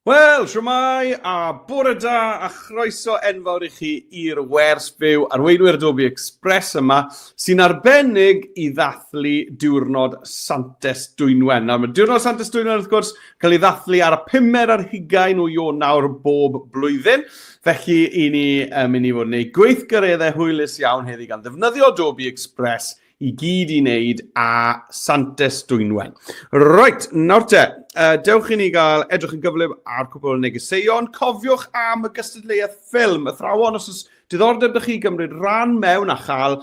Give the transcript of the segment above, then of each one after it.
Wel, shwmae, a bore da, a chroeso enfawr i chi i'r wers fyw arweinwyr Adobe Express yma, sy'n arbennig i ddathlu diwrnod Santes Dwynwen. Nawr, mae diwrnod Santes Dwynwen, wrth gwrs, cael ei ddathlu ar y pumed ar hugain o Ionawr bob blwyddyn. Felly, i ni yn mynd i fod yn gwneud gweithgareddau hwylus iawn heddi gan ddefnyddio Adobe Express i gyd i wneud â Santes Dwynwen. Reit, nawr te, dewch i ni gael edrych yn gyflym ar cwpl o negeseuon. Cofiwch am y gystadleuaeth ffilm. Athrawon, os oes diddordeb ydych chi gymryd rhan mewn a chael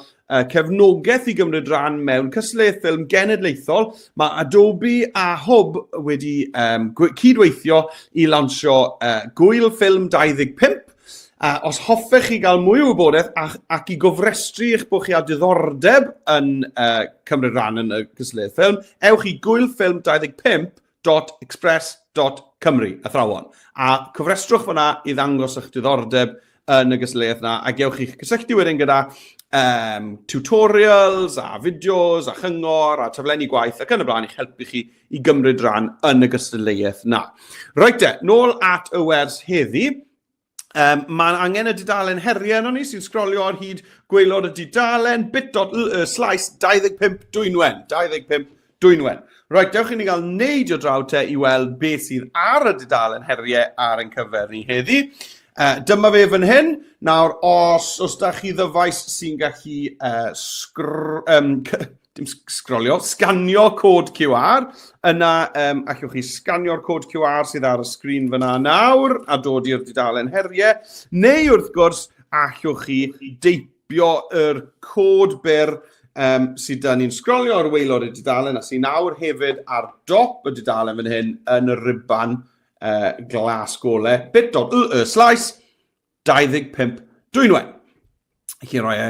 cefnogaeth i gymryd rhan mewn cystadleuaeth ffilm genedlaethol, mae Adobe a Hwb wedi um, cydweithio i lansio Gwyl Ffilm 25 A os hoffech chi gael mwy o wybodaeth ac, ac i gofrestru eich bod chi â diddordeb yn uh, cymryd rhan yn y cystadleuaeth ffilm, ewch i gwylffilm25.express.cymru, athrawon, a cofrestrwch fyna i ddangos eich diddordeb yn y gystadleuaeth yna, a gewch chi'ch cysylltu wedyn gyda um, tutorials a fideos a chyngor a taflenni gwaith ac yn y blaen i'ch helpu chi i gymryd rhan yn y gystadleuaeth na. Reit te, nôl at y wers heddi. Um, mae angen y dudalen heriau yno ni sy'n sgrolio ar hyd gwaelod y dudalen bit.ly slash 25 dwynwen. 25 dwynwen. Reit, dewch i ni gael neidio draw te i weld beth sydd ar y dudalen heriau ar ein cyfer ni heddi. Uh, dyma fe fan hyn. Nawr, os, os da chi ddyfais sy'n gallu uh, sgr, um, dim sgrolio, sganio cod QR, yna um, allwch chi sganio'r cod QR sydd ar y sgrin fyna nawr a dod i'r dudalen heriau, neu wrth gwrs allwch chi deipio yr cod byr um, sydd da ni'n sgrolio ar waelod y dudalen a sy'n nawr hefyd ar dop y dudalen fan hyn yn y riban uh, glas gole bit.ly slash 25 Dwynwen. Chi roi e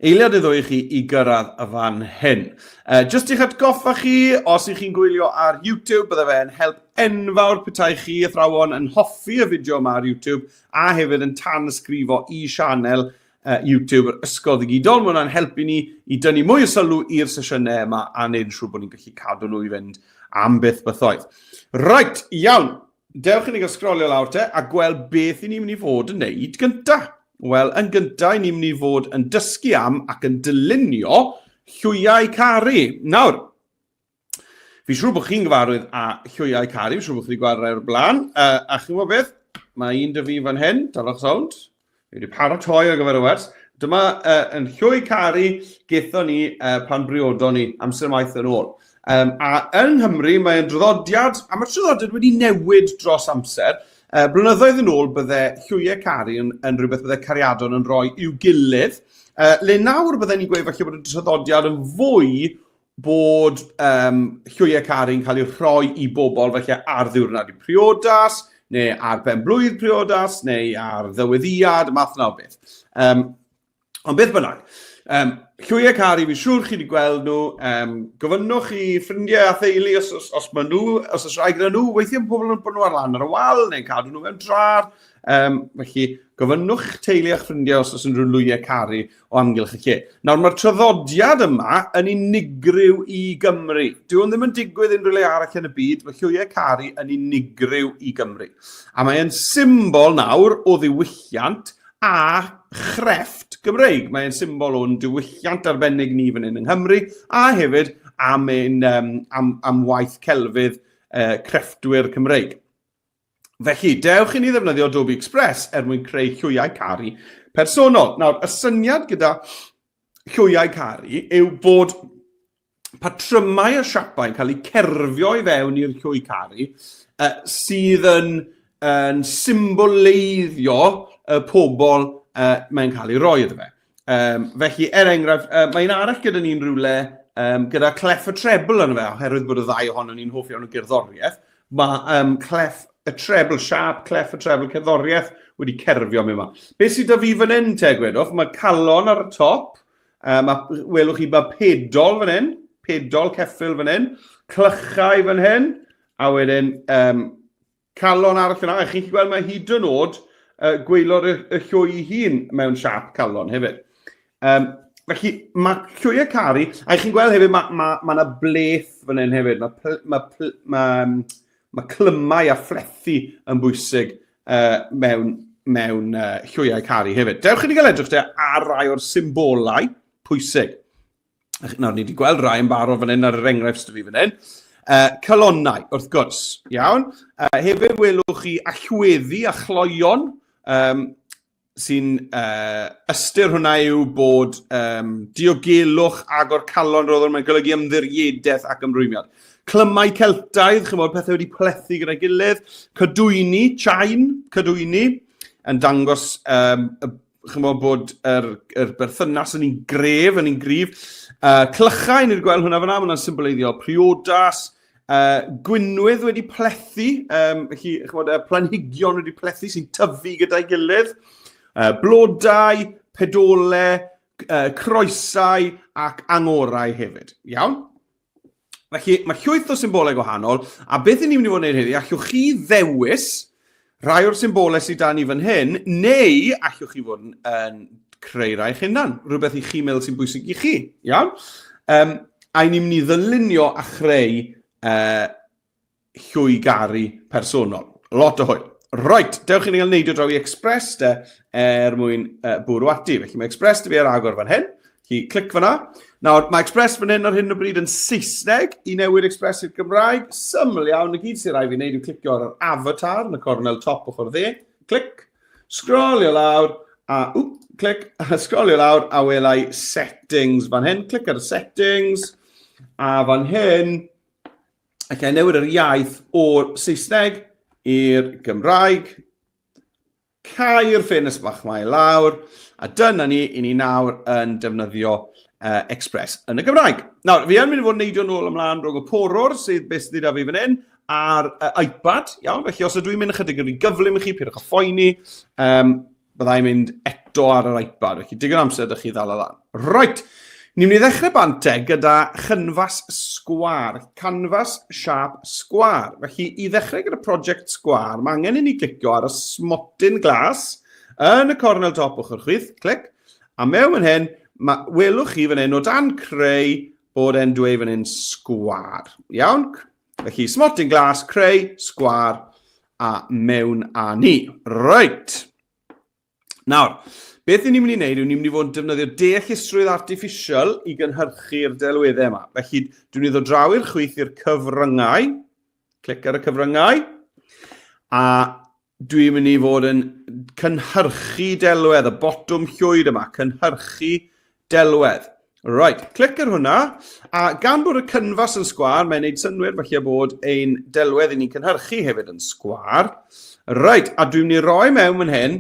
eiliad i ddwy chi i gyrraedd y fan hyn. Uh, just i'ch atgoffa chi, os ych chi'n gwylio ar YouTube, bydde fe'n help enfawr petai chi athrawon yn hoffi y fideo yma ar YouTube a hefyd yn tanysgrifo i sianel uh, YouTube yr Ysgol Ddigidol. Mae hwnna'n helpu ni i dynnu mwy o sylw i'r sesiynau yma a wneud yn siŵr bod ni'n gallu cadw nhw i fynd am byth bythoedd. Right, iawn. Dewch i ni gael sgrolio lawr te a gweld beth i ni'n mynd i fod yn neud gynta. Wel, yn gynta, i ni'n mynd i fod yn dysgu am ac yn dylunio llwyau caru. Nawr, fi siŵr bod chi'n gyfarwydd â llwyau caru, fi siŵr bod chi wedi gweld rhai o'r blaen. Uh, a chi'n gwybod beth? Mae un dy fi fan hyn, dalwch sownd. Fi wedi paratoi ar gyfer y wers. Dyma uh, yn llwy caru gethon ni uh, pan briodon ni amser maith yn ôl. Um, a yng Nghymru mae'n draddodiad, a mae'r traddodiad wedi newid dros amser. Uh, blynyddoedd yn ôl bydde llwyau caru yn, yn rhywbeth bydde cariadon yn rhoi i'w gilydd. Uh, le nawr bydden ni'n gweud falle bod y traddodiad yn fwy bod um, llwyau caru'n cael eu rhoi i bobl felly ar ddiwrnod i priodas, neu ar ben blwydd priodas, neu ar ddyweddiad, math yna o beth. Um, ond beth bynnag, um, llwyau caru, fi'n siŵr chi wedi gweld nhw, um, gofynnwch i ffrindiau a theulu os, os, os maen nhw, os oes rhaid gyda nhw, weithiau mae pobl yn bod nhw ar lan ar y wal, neu'n cadw nhw mewn drar. Um, felly, gofynnwch i'ch teulu a'ch ffrindiau os oes unrhyw lwyau caru o amgylch y lle. Nawr, mae'r traddodiad yma yn unigryw i Gymru. Dyw hwn ddim yn digwydd unrhyw le arall yn y byd, mae llwyau caru yn unigryw i Gymru. A mae'n symbol nawr o ddiwylliant a chrefft Gymreig. Mae'n symbol o'n diwylliant arbennig ni fan hyn yng Nghymru, a hefyd am, ein, um, am, am waith celfydd uh, crefftwyr Cymreig. Felly, dewch i ni ddefnyddio Adobe Express er mwyn creu llwyau caru personol. Nawr, y syniad gyda llwyau caru yw bod patrymau a siapau'n cael eu cerfio i fewn i'r llwy caru uh, sydd yn, yn symboleiddio y pobl uh, mae'n cael ei roi iddo fe. Um, felly, er enghraifft, uh, mae un arall gyda ni'n rhywle um, gyda clef y trebl yna fe, oherwydd bod y ddau ohono ni'n hoff iawn o gerddoriaeth. Mae um, clef y trebl, siap clef y trebl cerddoriaeth wedi cerfio mi yma. Be sydd da fi fan hyn, te, gwedwch? Mae calon ar y top, uh, mae, welwch chi, mae pedol fan hyn, pedol ceffyl fan hyn, clychau fan hyn, a wedyn um, Calon arall yna, a chi'n gallu gweld mae hyd yn oed uh, gwaelod y, y llwy ei hun mewn siap calon hefyd. Um, felly mae llwyau caru, a chi'n gweld hefyd mae ma, ma yna bleth fan hyn hefyd, mae, ma, ma, ma, Mae clymau a phlethu yn bwysig mewn, mewn llwyau caru hefyd. Dewch i ni gael edrych te ar rai o'r symbolau pwysig. Nawr, ni wedi gweld rai yn barod fan hyn ar yr enghraifft sydd fi fan hyn. Calonnau, wrth gwrs, iawn. Hefyd welwch chi allweddi a chloion, um, sy'n uh, ystyr hwnna yw bod um, diogelwch agor calon roedd mae'n golygu ymddiriedaeth ac ymrwymiad. Clymau Celtaidd, chymod, pethau wedi plethu gyda'i gilydd. Cadwyni, chain, cadwyni, yn dangos um, y chymod, bod yr, yr berthynas yn un gref, yn un gryf. Clychau, ni'n gweld hwnna fyna, mae hwnna'n symboleiddio priodas. Gwynwydd wedi plethu, um, felly, chymod, planhigion wedi plethu sy'n tyfu gyda'i gilydd. Blodau, pedole, croesau ac angorau hefyd. Iawn? Felly, mae llwyth o symbolau gwahanol, a beth ni'n mynd i fod yn gwneud heddi, allwch chi ddewis rhai o'r symbolau sydd da ni fan hyn, neu allwch chi fod yn, yn creu rhai eich hunan, rhywbeth i chi meddwl sy'n bwysig i chi, iawn? Um, a ni'n mynd i ddylunio a chreu uh, llwy garu personol. Lot o hwyl. Right, dewch i ni gael neidio draw i Express de er mwyn uh, bwrw ati. Felly mae Express dy fi ar agor fan hyn. Chi clic fyna. Nawr, mae Express fan hyn ar hyn o bryd yn Saesneg. I newid Express i'r Gymraeg, syml iawn. Y gyd sy'n rhaid fi wneud yw clicio ar yr avatar yn y cornel top ochr dde. Clic. Sgrolio lawr a, wp, clic, sgrolio lawr a welai settings fan hyn. Clic ar y settings a fan hyn Ac e newid yr iaith o'r Saesneg i'r Gymraeg. Cau'r ffenest bach mae lawr. A dyna ni, i ni nawr yn defnyddio Express yn y Gymraeg. Nawr, fi yn mynd i fod yn neidio nôl ymlaen rhwng y porwr, sydd beth sydd gyda fi fan hyn, a'r iPad. Iawn, felly os ydw i'n mynd ychydig yn rhy gyflym i chi, peidiwch â phoeni. Um, Byddai'n mynd eto ar yr iPad, felly digon amser ydych chi ddal lan. Right, ni'n mynd i ddechrau bante gyda chynfas sgwar, canvas siâp sgwar. Felly i ddechrau gyda prosiect sgwar, mae angen i ni glicio ar y smotyn glas yn y cornel top ochr chwith, clic, a mewn fan hyn, ma, welwch chi fan hyn o dan creu bod e'n dweud fan hyn sgwar. Iawn? Felly smotyn glas, creu, sgwar, a mewn â ni. Reit. Nawr, beth ni'n mynd i wneud yw ni'n mynd i fod yn defnyddio deallusrwydd artiffisial i gynhyrchu'r delweddau yma. Felly, dwi'n mynd i ddod draw i'r chwith i'r cyfryngau. Clic ar y cyfryngau. A dwi'n mynd i fod yn cynhyrchu delwedd, y botwm llwyd yma, cynhyrchu delwedd. Right, clic ar hwnna, a gan bod y cynfas yn sgwâr, mae'n neud synnwyr falle bod ein delwedd i ni'n cynhyrchu hefyd yn sgwâr. Right, a dwi'n mynd i roi mewn fan hyn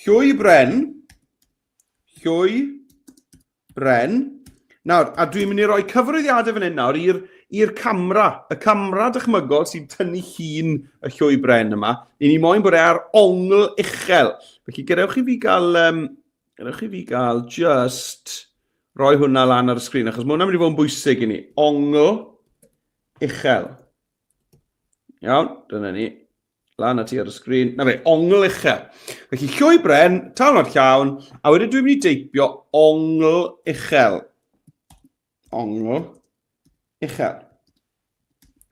llwy bren, llwy bren. Nawr, a dwi'n mynd i roi cyfrwyddiadau fan hyn nawr i'r i'r camera, y camera dychmygol sy'n tynnu llun y llwy bren yma. I ni moyn bod e ar ongl uchel. Felly gadewch i fi gael, um, gadewch i fi gael just roi hwnna lan ar y sgrin, achos mae hwnna'n mynd i fod yn bwysig i ni. Ongl uchel. Iawn, dyna ni. Lan ati ar y sgrin. Na fe, ongl uchel. Felly llwy bren, talnod llawn, a wedyn dwi'n mynd i deipio ongl uchel. Ongl uchel.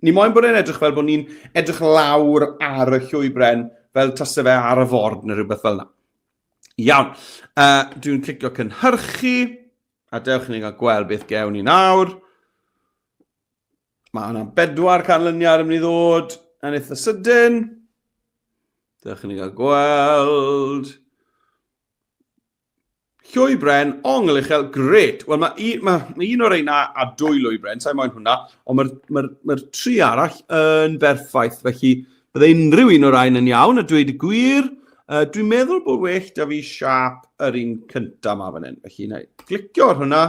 Ni moyn bod e'n edrych fel bod ni'n edrych lawr ar y llwy bren, fel tase fe ar y ford neu rhywbeth fel yna. Iawn. Dwi'n clicio cynhyrchu, a dewch i ni gael gweld beth gewn ni nawr. Mae yna bedwar canlyniad yn mynd i ddod yn eitha sydyn. Dewch i ni gael gweld. Llwy bren, ongl uchel, gret. Wel, mae un, ma, ma un o'r reina a dwy lwy bren, sa'n moyn hwnna, ond mae'r ma, ma tri arall yn berffaith, felly bydde unrhyw un o'r rhain yn iawn, a dweud y gwir, uh, dwi'n meddwl bod well da fi siap yr un cyntaf ma fan hyn. Felly, na i glicio ar hwnna,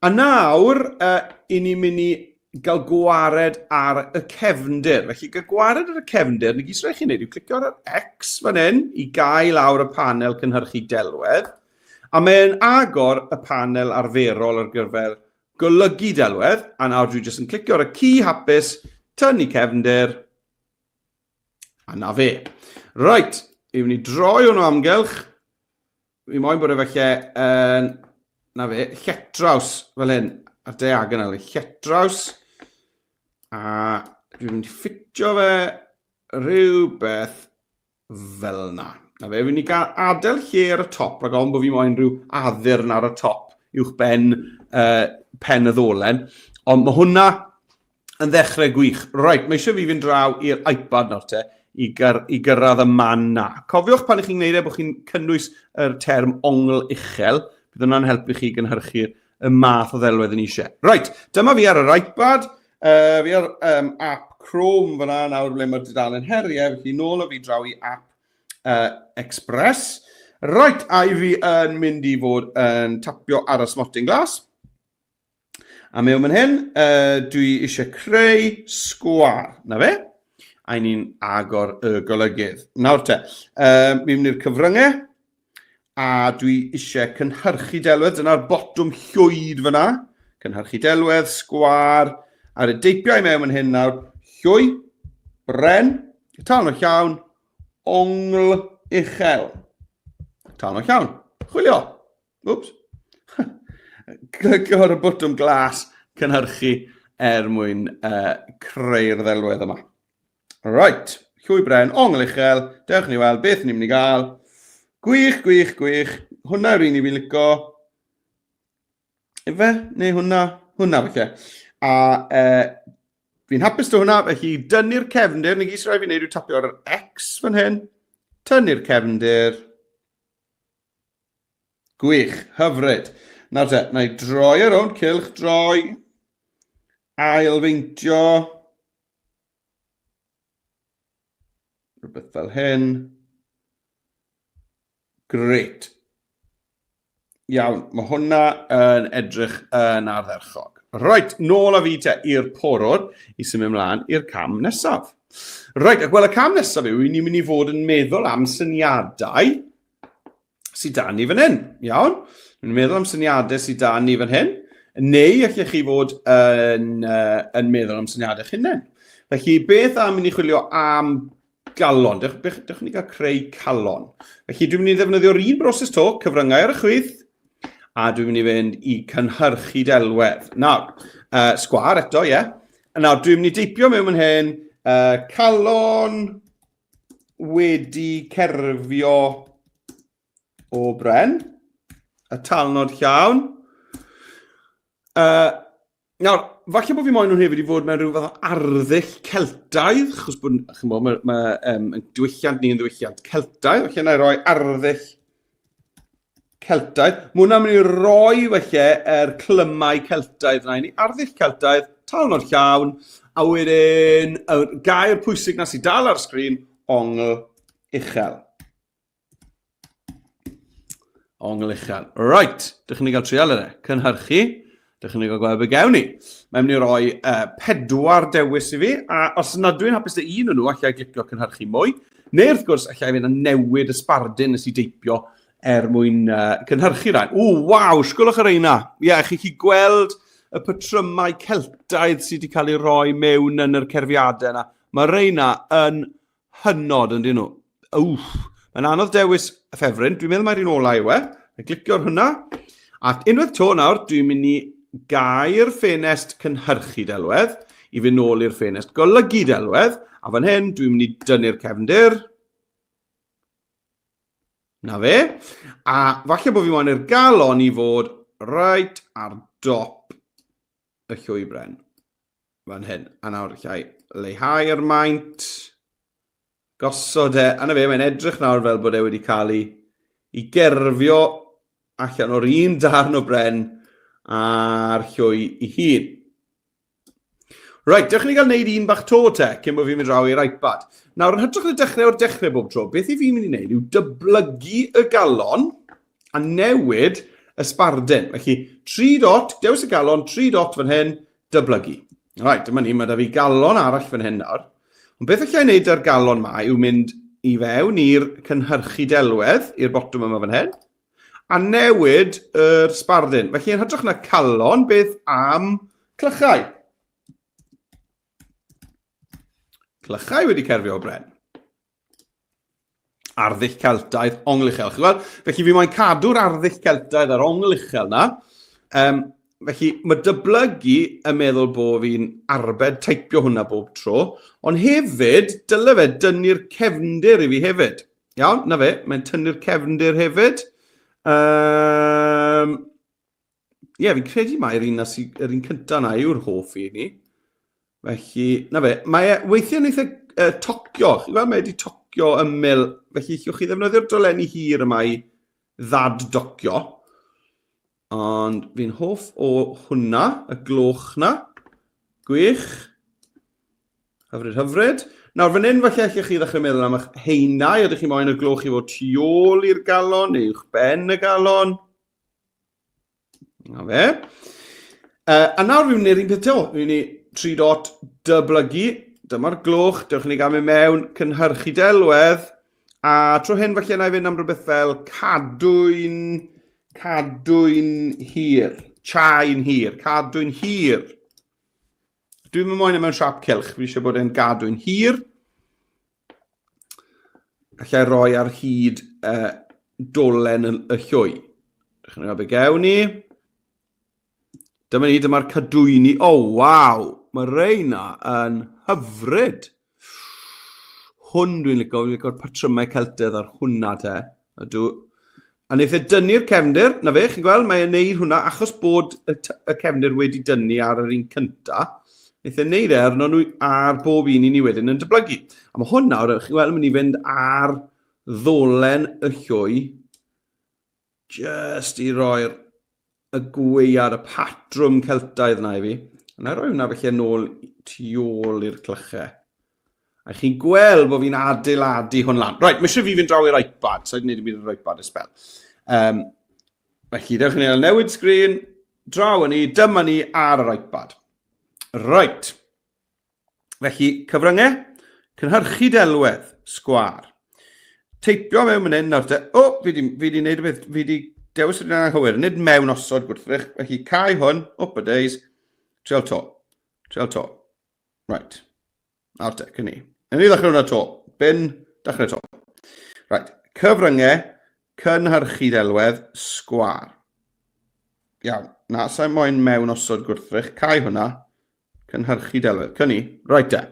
A nawr, uh, i ni'n mynd i gael gwared ar y cefndir. Felly, gael gwared ar y cefndir, na gyd sy'n rhaid chi wneud yw clicio ar yr X fan hyn i gael lawr y panel cynhyrchu delwedd, a mae'n agor y panel arferol ar gyfer golygu delwedd, a nawr dwi jyst yn clicio ar y ci hapus, tynnu cefndir, a na fe. Right, i mynd i droi hwn o amgylch, Fi moyn bod e falle yn, na fe, lletraws fel hyn, ar diagonal, lletraws, a Dwi'n mynd i ffitio fe rhywbeth fel yna. Na fe, fi'n mynd i gael adael lle ar y top, rhag ofn bod fi moyn rhyw addurn ar y top uwch ben pen y ddolen. Ond mae hwnna yn ddechrau gwych. Reit, mae eisiau fi fynd draw i'r iPad nawr te, i, gyr, i gyrraedd y man na. Cofiwch pan ych chi'n gwneud e bod chi'n cynnwys yr term ongl uchel, bydd hwnna'n helpu chi gynhyrchu'r y math o ddelwedd yn eisiau. Reit, dyma fi ar yr iPad, fi ar app Chrome fyna nawr ble mae'r dudalen heriau, felly nôl o fi draw i app Express. Reit, a i fi yn mynd i fod yn tapio ar y smotyn glas. A mewn fan hyn, dwi eisiau creu sgwâr. Na fe? A ni'n agor y golygydd. Nawr te, mi'n mynd i'r cyfryngau, a dwi eisiau cynhyrchu delwedd. Dyna'r botwm llwyd fyna. Cynhyrchu delwedd, sgwâr, ar y deipiau mewn fan hyn nawr, llwy, bren, tal o'r llawn, ongl uchel. Tal o'r llawn. Chwilio. Wps. Clicio ar y botwm glas cynhyrchu er mwyn creu'r ddelwedd yma. Right, llwy bren, ongl uchel, dewch ni weld beth ni'n mynd i gael. Gwych, gwych, gwych. Hwna yw'r un i fi'n licio. Ife? Neu hwnna? Hwnna falle. A fi'n hapus dy hwnna, felly dynnu'r cefndir, neu gyd sy'n rhaid fi wneud yw tapio ar yr X fan hyn, tynnu'r cefndir. Gwych, hyfryd. Nawr te, na i droi ar rownd, cylch droi, ailfeintio, rhywbeth fel hyn. Great. Iawn, mae hwnna yn edrych yn ardderchog. Reit, nôl â fi te i'r porwr i symud ymlaen i'r cam nesaf. Reit, ac wel y cam nesaf yw i ni'n mynd i fod yn meddwl am syniadau sydd da ni fan hyn. Iawn? Ni'n meddwl am syniadau sydd da ni fan hyn, neu allech chi fod yn, yn meddwl am syniadau eich hunain. Felly, beth am i ni chwilio am galon? Dewch, dewch, dewch ni gael creu calon. Felly, dwi'n mynd i ddefnyddio'r un broses to, cyfryngau ar y chwith, a dwi'n mynd i fynd i cynhyrchu delwedd. Nawr, sgwar eto, ie. Yeah. Nawr, dwi'n mynd i deipio mewn fan hyn, calon wedi cerfio o bren, y talnod llawn. Nawr, falle bod fi moyn nhw hefyd i fod mewn rhyw fath o arddull Celtaidd, achos bod, chymod, mae, mae diwylliant ni yn ddiwylliant Celtaidd, felly yna i roi arddull Celtaidd. Mae hwnna'n mynd i roi felly yr clymau Celtaidd yna i ni. Arddull Celtaidd, talnod llawn, a wedyn y gair pwysig na sydd dal ar sgrin, ongl uchel. Ongl uchel. Right, dych chi'n gael trial yna. Cynhyrchu. Dych chi'n gael gweld beth gewn ni. Mae'n mynd i roi pedwar dewis i fi, a os nad dwi'n hapus â un o'n nhw, allai glicio cynhyrchu mwy. Neu wrth gwrs, allai fynd a newid y sbardun nes i deipio er mwyn cynhyrchu rhain. O, waw, sgwlwch yr eina. Ie, yeah, chi chi gweld y patrymau Celtaidd sydd wedi cael eu rhoi mewn yn yr cerfiadau yna. Mae reina yn hynod, yn dyn nhw. Wff, mae'n anodd dewis y ffefryn. Dwi'n meddwl mai'r un ola yw e. Mae'n glicio ar hwnna. Ac unwaith to nawr, dwi'n mynd i gau'r ffenest cynhyrchu delwedd i fynd nôl i'r ffenest golygu delwedd. A fan hyn, dwi'n mynd i dynnu'r cefndir. Na fe. A falle bod fi moyn i'r galon i fod reit ar dop y llwybren. Fan hyn. A nawr allai leihau'r maint. Gosod e. A na fe, mae'n edrych nawr fel bod e wedi cael ei, ei gerfio allan o'r un darn o bren a'r llwy i hun. Reit, dewch i ni gael gwneud un bach to te, cyn bod fi'n mynd draw i'r iPad. Nawr, yn hytrach na dechrau o'r dechrau bob tro, beth i fi'n mynd i wneud yw dyblygu y galon a newid y sbardun. Felly, 3 dot, dewis y galon, 3 dot fan hyn, dyblygu. Reit, dyma ni, mae da fi galon arall fan hyn nawr. Ond beth allai wneud ar galon ma yw mynd i fewn i'r cynhyrchu delwedd, i'r botwm yma fan hyn, a newid yr sbardun. Felly, yn hytrach na calon, beth am clychau? Clychau wedi cerfio o bren. Arddull Celtaidd, ongl uchel. Chi'n gweld? Felly fi moyn cadw'r arddull Celtaidd a'r ongl uchel na. Felly mae dyblygu yn meddwl bod fi'n arbed teipio hwnna bob tro, ond hefyd dyle fe dynnu'r cefndir i fi hefyd. Iawn, na fe, mae'n tynnu'r cefndir hefyd. Um, ie, yeah, fi'n credu mai'r un, sy, yr un cyntaf na yw'r hoff i ni. Felly, na fe, mae e weithiau'n eitha uh, tocio. Chi'n gweld, mae wedi tocio ymyl. Felly, llwch chi ddefnyddio'r dolenni hir yma i ddad-docio. Ond fi'n hoff o hwnna, y gloch na. Gwych. Hyfryd, hyfryd. Nawr, fan hyn falle allech chi ddechrau meddwl am eich heinau. Ydych chi moyn y gloch i fod tu ôl i'r galon neu uwch ben y galon? Na fe. A nawr fi'n gwneud un peth to. Fi'n mynd i 3 dot dyblygu. Dyma'r gloch. Dewch i ni gael mynd mewn cynhyrchu delwedd. A tro hyn falle na i fynd am rhywbeth fel cadwyn, cadwyn hir, chain hir, cadwyn hir. Dwi'n mynd moyn e mewn siap cylch, fi eisiau bod e'n gadwyn hir. Allai roi ar hyd uh, dolen y, y llwy. Dych chi'n gwybod beth gewn ni. Dyma ni, dyma'r cadwyni. O, oh, waw! Mae reina yn hyfryd. Hwn dwi'n licio, dwi'n licio'r patrymau Celtaidd ar hwnna te. Ydw. A wnaeth e dynnu'r cefndir, na fe, chi'n gweld, mae e'n neud hwnna achos bod y, y cefndir wedi dynnu ar yr un cynta. Wnaeth e neud e arno nhw ar bob un i ni wedyn yn dyblygu. A mae hwn nawr, chi'n gweld, yn mynd i fynd ar ddolen y llwy, just i roi'r y gweiar, y patrwm Celtaidd na i fi. A na i roi hwnna felly yn ôl tu ôl i'r clychau. A chi'n gweld bod fi'n adeiladu hwn lan. Right, mae eisiau fi fynd draw i'r iPad. So i'n gwneud i byd ar iPad ysbel. Um, felly, dewch i ni newid sgrin. Draw ni, dyma ni ar yr iPad. Right. Felly, cyfryngau, cynhyrchu delwedd, sgwar. Teipio mewn fan hyn nawr te. O, fi di, fi di neud y beth, fi di dewis yr un anghywir. Nid mewn osod gwrthrych, felly cau hwn, up a days, trial to, trial to. Right. Nawr te, cyn ni. Yn ni ddechrau hwnna to. Bin, dechrau to. Right. Cyfryngau, cynhyrchu delwedd, sgwar. Iawn. Na, sa'n moyn mewn osod gwrthrych, cau hwnna. Cynhyrchu delwedd. Cynni. Right te.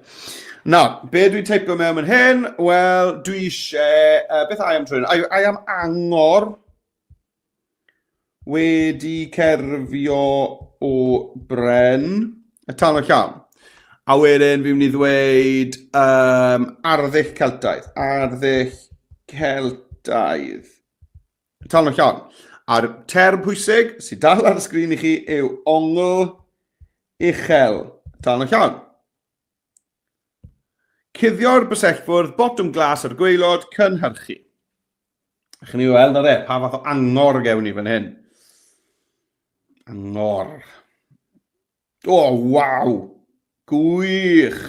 Nawr, be dwi'n teipio mewn yn hyn? Wel, dwi eisiau... Uh, beth I am trwy'n? I, I am angor wedi cerfio o bren. Y tan o llawn. A wedyn fi'n mynd i ddweud um, arddull Celtaidd. Arddull Celtaidd. Tal yn llawn. A'r term pwysig sydd dal ar y sgrin i chi yw ongl uchel. Tal yn llawn. Cuddio'r bysellfwrdd, botwm glas ar gwaelod, cynhyrchu. Chi'n ei weld ar e, pa fath o angor gewn ni fan hyn. Angor. O, oh, waw! Gwych!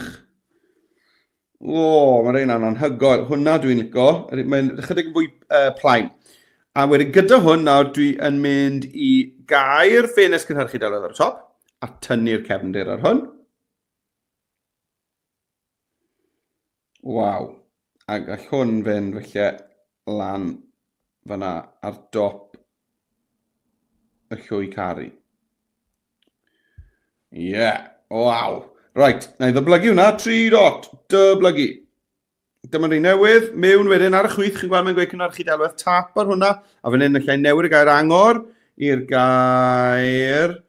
O, oh, mae rheina'n anhygoel. Hwna dwi'n lico. Mae'n ychydig yn fwy uh, plaen. A wedyn gyda hwn nawr dwi yn mynd i gair ffenest cynhyrchu delwedd ar y top a tynnu'r cefndir ar hwn. Waw. A gall hwn fynd felly lan fyna ar dop y llwy caru. Ie, yeah. waw. Right, na i ddyblygu hwnna, 3 dot, dyblygu. Dyma ni newydd, mewn wedyn ar y chwith, chi'n gweld mae'n gweud cynhyrchu delwedd, tap ar hwnna, a fan hyn allai newid y gair angor i'r gair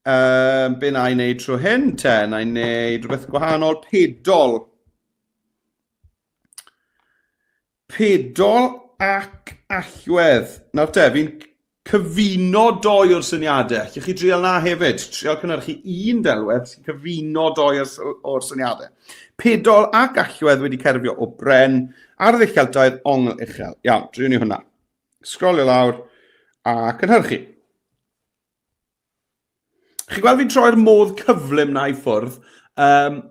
Um, be na i wneud trwy hyn te? Na i wneud rhywbeth gwahanol, pedol. Pedol ac allwedd. Nawr te, fi'n cyfuno doi o'r syniadau. Allwch chi drial na hefyd. Trial cynhyrchu un delwedd sy'n cyfuno doi o'r, or syniadau. Pedol ac allwedd wedi cerfio o bren, arddull Celtaidd, ongl uchel. Iawn, driwn ni hwnna. Sgrolio lawr a cynhyrchu. Chi'n gweld fi'n troi'r modd cyflym na i ffwrdd. Um,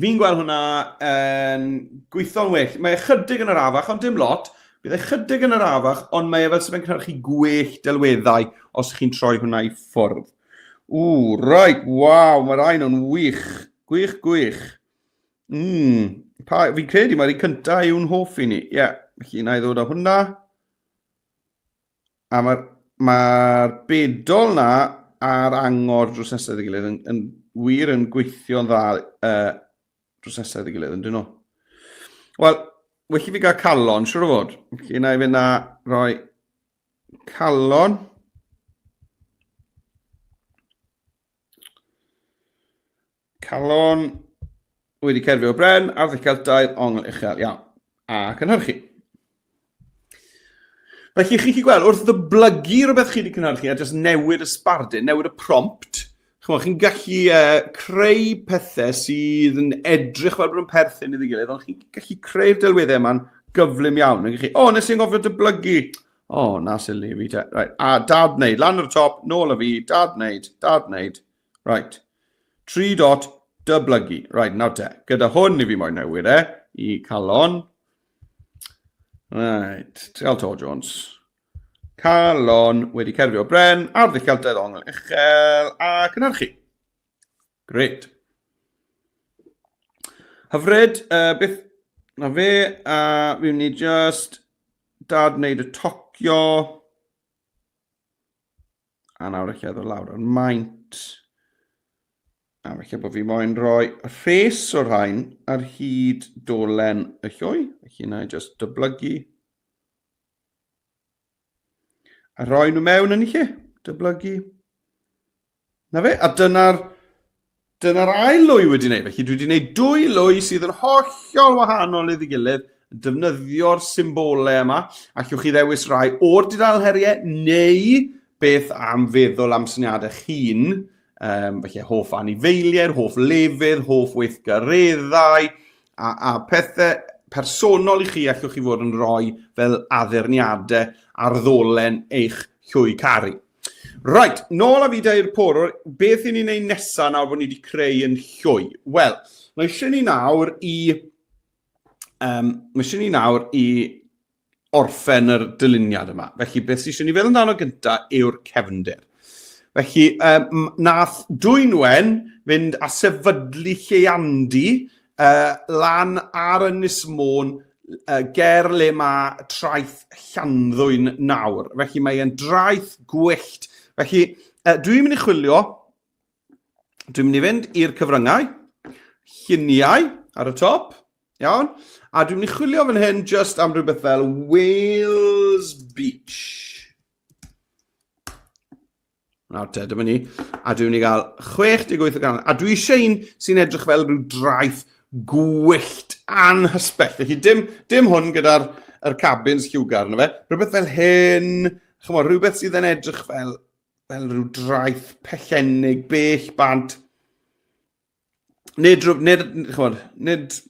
fi'n gweld hwnna yn gweithio'n well. Mae ychydig yn yr afach, ond dim lot. Bydd ychydig yn yr afach, ond mae e fel sydd yn cynhyrchu gwell delweddau os chi'n troi hwnna i ffwrdd. Ww, right, waw, mae rhain yn wych. Gwych, gwych. Mm, pa, fi'n credu mae'r un cyntaf yw'n hoff i ni. Ie, yeah, felly na i ddod â hwnna. A mae'r ma bedol na a'r angor drws nesaf ei gilydd yn, yn wir yn gweithio'n dda drws nesaf ei gilydd, yn dyn nhw? Wel, well i fi gael calon, siwr o fod. Felly, na i fynd a rhoi calon. Calon wedi cerfio o bren, arddull Celtaidd, ongl uchel, iawn. A cynhyrchu. Felly chi'n gallu gweld, wrth ddyblygu rhywbeth chi wedi cynhyrchu a jyst newid y sbardun, newid y prompt, chymod, chi'n gallu creu pethau sydd yn edrych fel bod yn perthyn iddi gilydd, ond chi'n gallu creu'r delweddau yma'n gyflym iawn. Yn gallu, o, oh, nes i'n gofio dyblygu. O, oh, na sili fi te. Right. A dad wneud, lan ar y top, nôl a fi, dad wneud, dad wneud. Right. 3 dot dyblygu. Right, nawr te. Gyda hwn i fi moyn newid e, i calon. Right, Trial to, Jones. Calon wedi cerfio bren, arddull Celtaidd ongl uchel a cynhyrchu. Great. Hyfryd, beth na fe, a fi mynd i just dad wneud y tocio. A nawr eich ddod lawr yn maint. A felly bod fi moyn rhoi rhes o'r rhain ar hyd dolen y llwy. Felly na i just dyblygu. A rhoi nhw mewn yn y lle. Dyblygu. Na fe, a dyna'r dyna ail lwy wedi wneud. Felly dwi wedi gwneud dwy lwy sydd yn hollol wahanol iddi gilydd, yn defnyddio'r symbolau yma. Allwch chi ddewis rai o'r dudalen heriau neu beth am feddwl am syniadau chi'n, felly hoff anifeiliaid, hoff lefydd, hoff weithgareddau, a, a pethau personol i chi allwch chi fod yn rhoi fel addurniadau ar ddolen eich llwy caru. Right, nôl â fi da i'r porwr. Beth i ni'n ei nesaf nawr bod ni wedi creu yn llwy? Wel, mae eisiau ni nawr i... Um, mae eisiau ni nawr i orffen yr dyluniad yma. Felly, beth sydd eisiau ni feddwl amdano gyntaf yw'r cefndir. Felly, um, nath Dwynwen fynd a sefydlu lleiandy lan ar Ynys Môn ger le mae traeth Llanddwyn nawr. Felly mae e'n draeth gwyllt. Felly dwi'n mynd i chwilio, dwi'n mynd i fynd i'r cyfryngau, lluniau ar y top, iawn, a dwi'n mynd i chwilio fan hyn just am rhywbeth fel Wales Beach. Nawr te, dyma ni. A dwi'n mynd i gael 68 o ganol. A dwi eisiau un sy'n edrych fel rhyw draeth gwyllt anhysbell. Felly dim, dim hwn gyda'r er cabins lliwgar yna fe. Rhywbeth fel hyn, chymod, rhywbeth sydd yn edrych fel, fel rhyw draeth pellennig, bell bant. Nid, nid, chymod, nid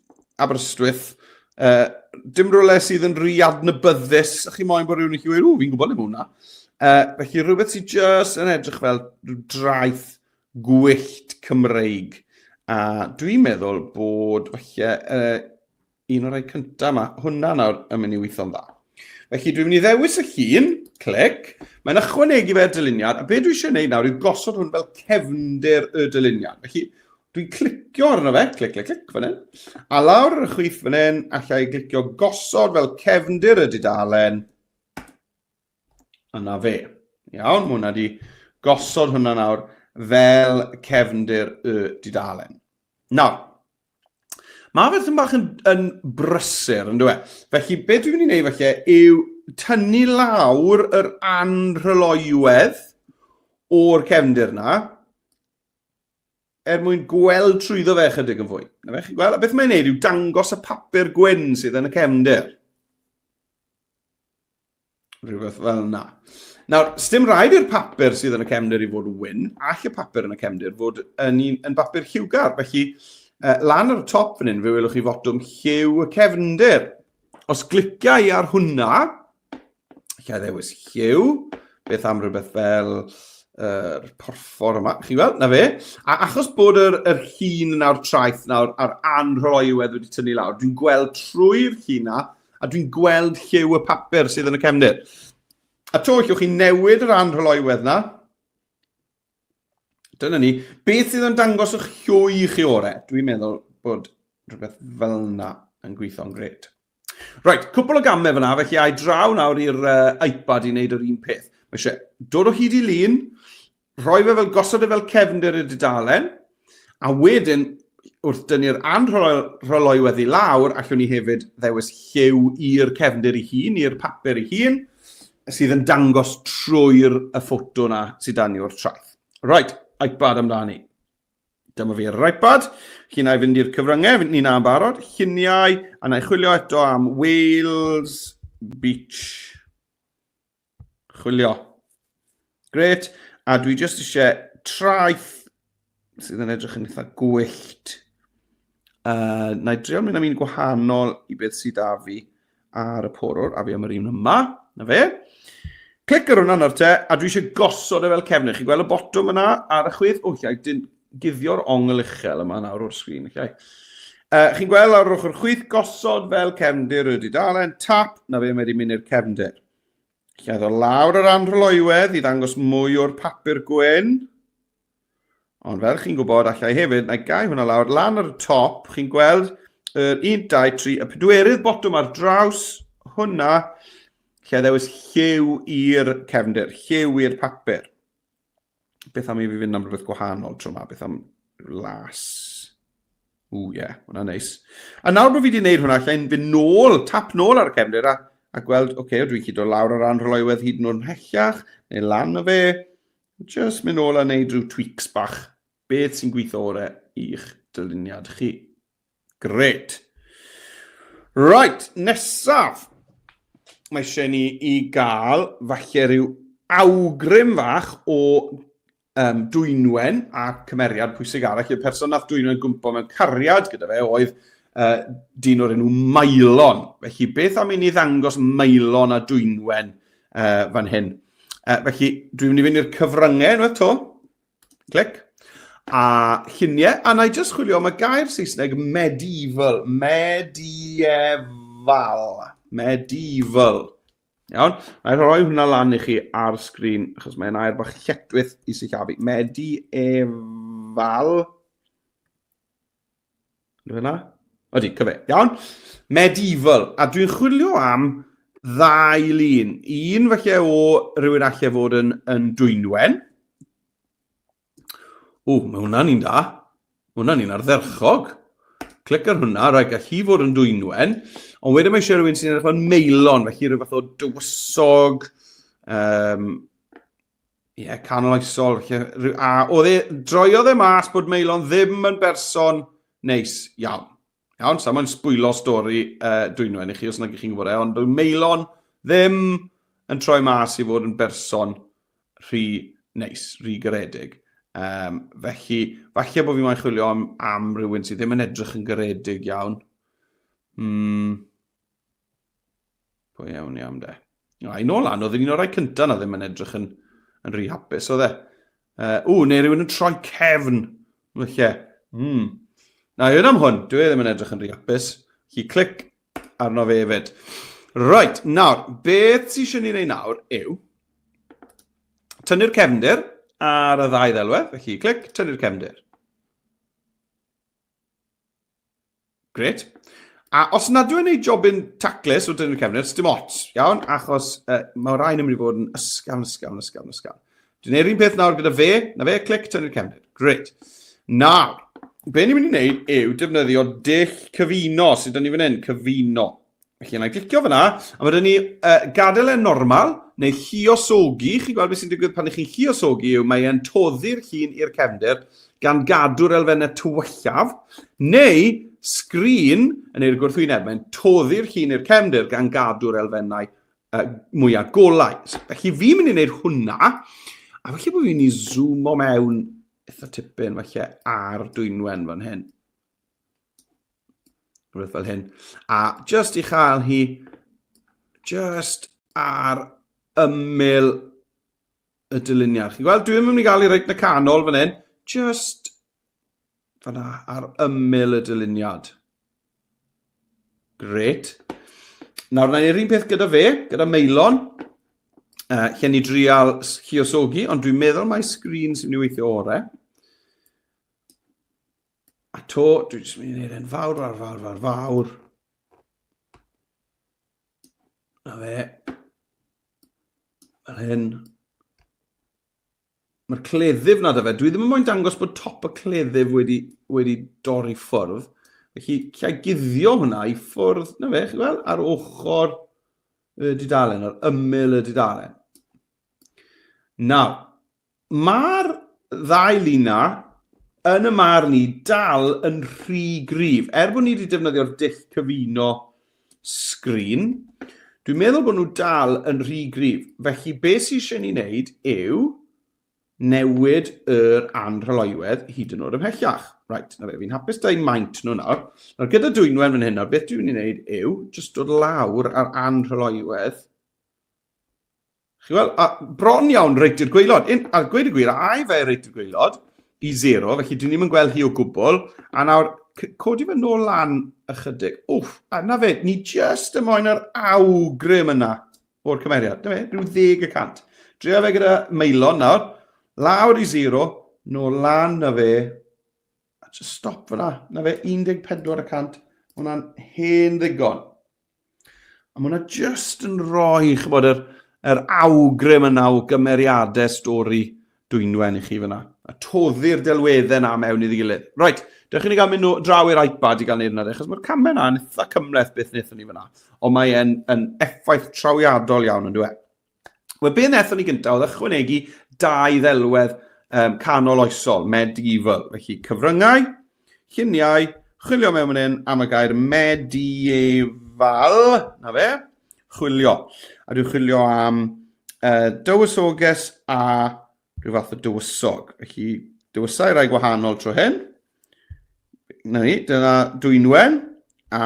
Aberystwyth, dim rhywle sydd yn rhy adnabyddus, a chi moyn bod rhywun yn chi ww, fi'n gwybod le mae hwnna. Felly rhywbeth sydd just yn edrych fel draeth gwyllt Cymreig. A dwi'n meddwl bod falle un o'r rhai cyntaf yma, hwnna nawr yn mynd i weithio'n dda. Felly dwi'n mynd i ddewis y llun, clic, mae'n ychwanegu fe'r dyluniad, a be dwi eisiau gwneud nawr yw gosod hwn fel cefndir y dyluniad. Felly dwi'n clicio arno fe, clic, clic, clic fan hyn, a lawr ar y chwith fan hyn, allai glicio gosod fel cefndir y dudalen, a na fe. Iawn, mae hwnna wedi gosod hwnna nawr fel cefndir y dudalen. Nawr, Mae fe bach yn, yn brysur, yn dweud. E? Felly, beth dwi'n mynd i wneud felly yw tynnu lawr yr anrhyloiwedd o'r cefndir na, er mwyn gweld trwyddo fe chydig yn fwy. Na fe, chi'n gweld? A beth mae'n neud yw dangos y papur gwyn sydd yn y cefndir. Rhywbeth fel yna. Nawr, sdim rhaid i'r papur sydd yn y cefndir i fod yn wyn, all y papur yn y cefndir fod yn, un, yn bapur lliwgar. Felly, lan ar y top fan hyn, fe welwch chi fotwm lliw y cefndir. Os glicia i ar hwnna, lle ddewis lliw, beth am rhywbeth fel yr er porffor yma, chi'n gweld, na fe. A achos bod yr, yr llun nawr traeth nawr a'r anrhoiwedd wedi tynnu lawr, dwi'n gweld trwy'r llun na, a dwi'n gweld lliw y papur sydd yn y cefndir. A to, allwch chi newid yr anrhyloiwedd na. Dyna ni. Beth sydd yn dangos eich llwy i chi orau? Dwi'n meddwl bod rhywbeth fel yna yn gweithio'n gret. Right, cwpl o gamau fyna, felly ai draw nawr i'r iPad i wneud yr un peth. Mae eisiau dod o hyd i lun, rhoi fe fel, gosod e fel cefndir y dudalen, a wedyn wrth dynnu'r anrholoiwedd i lawr, allwn ni hefyd ddewis lliw i'r cefndir ei hun, i'r papur ei hun, sydd yn dangos trwy'r y ffoto na sydd dan ni o'r traeth. Right, iPad amdani. Dyma fi ar yr iPad. Chi na i fynd i'r cyfryngau, ni na yn barod. Lluniau, a na i chwilio eto am Wales Beach. Chwilio. Gret. A dwi jyst eisiau traeth sydd yn edrych yn eitha gwyllt. Na i drio mynd am un gwahanol i beth sydd â fi ar y porwr, a fi am yr un yma, na fe. Clic ar hwnna nawr te, a dwi eisiau gosod e fel cefnir. Chi'n gweld y botwm yna ar y chwith? O, llai, dyn guddio'r ongl uchel yma nawr o'r sgrin, llai. Chi'n gweld ar ochr chwith, gosod fel cefndir y dudalen, tap, na fe, mae wedi mynd i'r cefndir. Llai ddod lawr yr anrholoiwedd i ddangos mwy o'r papur gwyn. Ond fel chi'n gwybod, allai hefyd, na i gau hwnna lawr, lan ar y top, chi'n gweld yr 1, 2, 3, y pedwerydd botwm ar draws hwnna, lle ddewis lliw i'r cefndir, lliw i'r papur. Beth am i fi fynd am rhywbeth gwahanol tro yma? Beth am las? Ww, ie, yeah, hwnna'n neis. A nawr bod fi wedi gwneud hwnna, allai'n fynd nôl, tap nôl ar y cefndir a, a gweld, oce, okay, dwi'n gallu dod lawr ar anrholoiwedd hyd yn oed ymhellach, neu lan o fe. Just mynd nôl a neud rhyw tweaks bach. Beth sy'n gweithio orau i'ch dyluniad chi. Gret. Right, nesaf. Mae eisiau ni i gael falle rhyw awgrym fach o um, Dwynwen a cymeriad pwysig arall. Y person nath Dwynwen gwmpo mewn cariad gyda fe oedd dyn o'r enw Maelon. Felly, beth am i ni ddangos Maelon a Dwynwen fan hyn? Felly, dwi'n mynd i fynd i'r cyfryngau unwaith to. Clic. A lluniau, a na i jyst chwilio am y gair Saesneg medieval. Medieval. Medieval. Iawn? Na i rhoi hwnna lan i chi ar sgrin, achos mae'n air bach lletchwith i sillafu. Medieval. Ydy fe na? Ydy, cyfe. Iawn. Medieval. A dwi'n chwilio am ddau lun. Un falle o rhywun allai fod yn, yn Dwynwen. O, mae hwnna'n un da. Mae hwnna'n un ardderchog. Clic ar hwnna, rhaid gall hi fod yn Dwynwen. Ond wedyn mae eisiau rhywun sy'n edrych fel Meilon, felly rhyw fath o dywysog, um, Ie, yeah, canoloesol. Felly, a oedd e, droiodd e mas bod Meilon ddim yn berson neis iawn. Iawn, sa mae'n sbwylo stori Dwynwen i chi os nag ych chi'n gwybod e, ond oedd Meilon ddim yn troi mas i fod yn berson rhy neis, rhy garedig. Felly, falle bod fi moyn chwilio am, am rhywun sydd ddim yn edrych yn garedig iawn. Pwy iawn iawn de. A i nôl lan, oedd un o'r rhai cyntaf na ddim yn edrych yn, yn rhy hapus, oedd e. Ww, neu rhywun yn troi cefn. Felly, Na, un am hwn, dwi e ddim yn edrych yn rhy hapus. Felly, clic arno fe hefyd. Right, nawr, beth sy'n eisiau ni wneud nawr yw tynnu'r cefndir ar y ddau ddelwedd. Felly, clic, tynnu'r cefndir. Gret. A os nad yw'n ei jobyn taclus o dynnu'r cefnir, dim ots, iawn, achos mae rhain yn mynd i fod yn ysgafn, ysgafn, ysgafn, ysgafn. Dwi'n neud yr un peth nawr gyda fe, na fe, clic, tynnu'r cefnir. Gret. Nawr, be ni'n mynd i wneud yw defnyddio dull cyfuno, sydd dyn ni fan hyn, cyfuno. Felly, yna i glicio fyna, a mae dyn ni gadael e'n normal, neu lluosogi. Chi'n gweld beth sy'n digwydd pan ych chi'n lluosogi yw mae e'n toddi'r llun i'r cefndir gan gadw'r elfennau tywyllaf, neu sgrin yn ei gwrthwyneb, mae'n toddi'r llun i'r cefndir gan gadw'r elfennau mwyaf golau. Felly fi'n mynd i wneud hwnna, a felly bod fi'n mynd i zoomo mewn eitha tipyn falle ar Dwynwen fan hyn. Rhywbeth fel hyn. A just i chael hi just ar ymyl y dyluniad. Chi'n gweld, dwi'n mynd i gael ei reit yn y canol fan hyn. Just fanna ar ymyl y dyluniad. Gret. Nawr, na i'r un peth gyda fe, gyda Meilon. Lle ni drial lluosogi, ond dwi'n meddwl mai sgrin sy'n mynd i weithio orau. A to, dwi jyst mynd i wneud e'n fawr, fawr, fawr, fawr, fawr. Na fe. Fel hyn. Mae'r cleddyf na da fe. Dwi ddim yn moyn dangos bod top y cleddyf wedi, wedi dorri ffwrdd. Felly, lle guddio hwnna i ffwrdd, na fe, chi gweld, ar ochr y dudalen, ar ymyl y dudalen. Nawr, mae'r ddau lun na yn y marn i dal yn rhy gryf. Er bod ni wedi defnyddio'r dull cyfuno sgrin, dwi'n meddwl bod nhw dal yn rhy gryf. Felly beth sydd eisiau ni wneud yw newid yr anrhyloywedd hyd yn oed ymhellach. Right, na fe, fi'n hapus da i maint nhw nawr. Nawr gyda Dwynwen fan hyn nawr, beth dwi'n mynd i wneud yw just dod lawr ar anrhyloywedd. Chi weld, a bron iawn reit i'r gwaelod. Un, a gweud y gwir, a i fe reit i'r gwaelod i zero, felly dyn ni'n gweld hi o gwbl. A nawr, codi fe nôl lan ychydig. Wff, a na fe, ni just y moyn yr awgrym yna o'r cymeriad. Na fe, rhyw 10%. Drio fe gyda Maelon nawr. Lawr i zero, nôl lan na fe. A just stop fyna. Na fe, 14%. Hwna'n hen ddigon. A mae hwnna jyst yn rhoi, chybod, yr, yr awgrym yna o gymeriadau stori Dwynwen i chi fyna. A toddi'r delweddau yna mewn iddi gilydd. Right, dewch i ni gael mynd nhw draw i'r iPad i gael neud yna, achos mae'r camau yna yn eitha cymhleth beth wnaethon ni fyna. Ond mae e'n yn effaith trawiadol iawn yn dweud. Wel, be wnaethon ni gyntaf oedd ychwanegu dau ddelwedd um, canol oesol, medieval. Felly, cyfryngau, lluniau, chwilio mewn fan hyn am y gair medieval, na fe, chwilio. A dwi'n chwilio am uh, dywysoges a rhyw fath o dywysog. Felly, dywysau rai gwahanol tro hyn. Na ni, dyna Dwynwen, a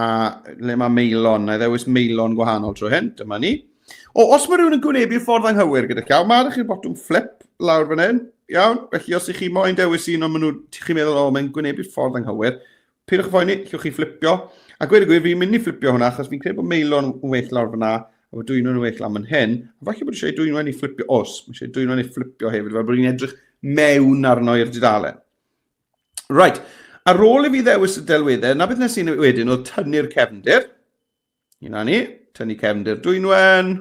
le mae Meilon, na i ddewis Meilon gwahanol tro hyn, dyma ni. O, os mae rhywun yn gwynebu'r ffordd anghywir gyda llaw, mae ydych chi'r botwm flip lawr fan hyn, iawn, felly os ych chi moyn dewis un, ond maen nhw, chi'n meddwl, o, mae'n gwynebu'r ffordd anghywir, peidiwch â phoeni, llwch chi fflipio. A gweud y gwir, fi'n mynd i fflipio hwnna, achos fi'n credu bod Meilon yn well lawr fyna, a bod Dwynwen yn well lan fan hyn. A falle bod eisiau Dwynwen i fflipio, os, mae eisiau Dwynwen i fflipio hefyd, fel bod ni'n edrych mewn arno i'r dudalen. Right, ar ôl i fi ddewis y delweddau, na beth nes i wedyn oedd tynnu'r cefndir. Yna ni, tynnu cefndir Dwynwen.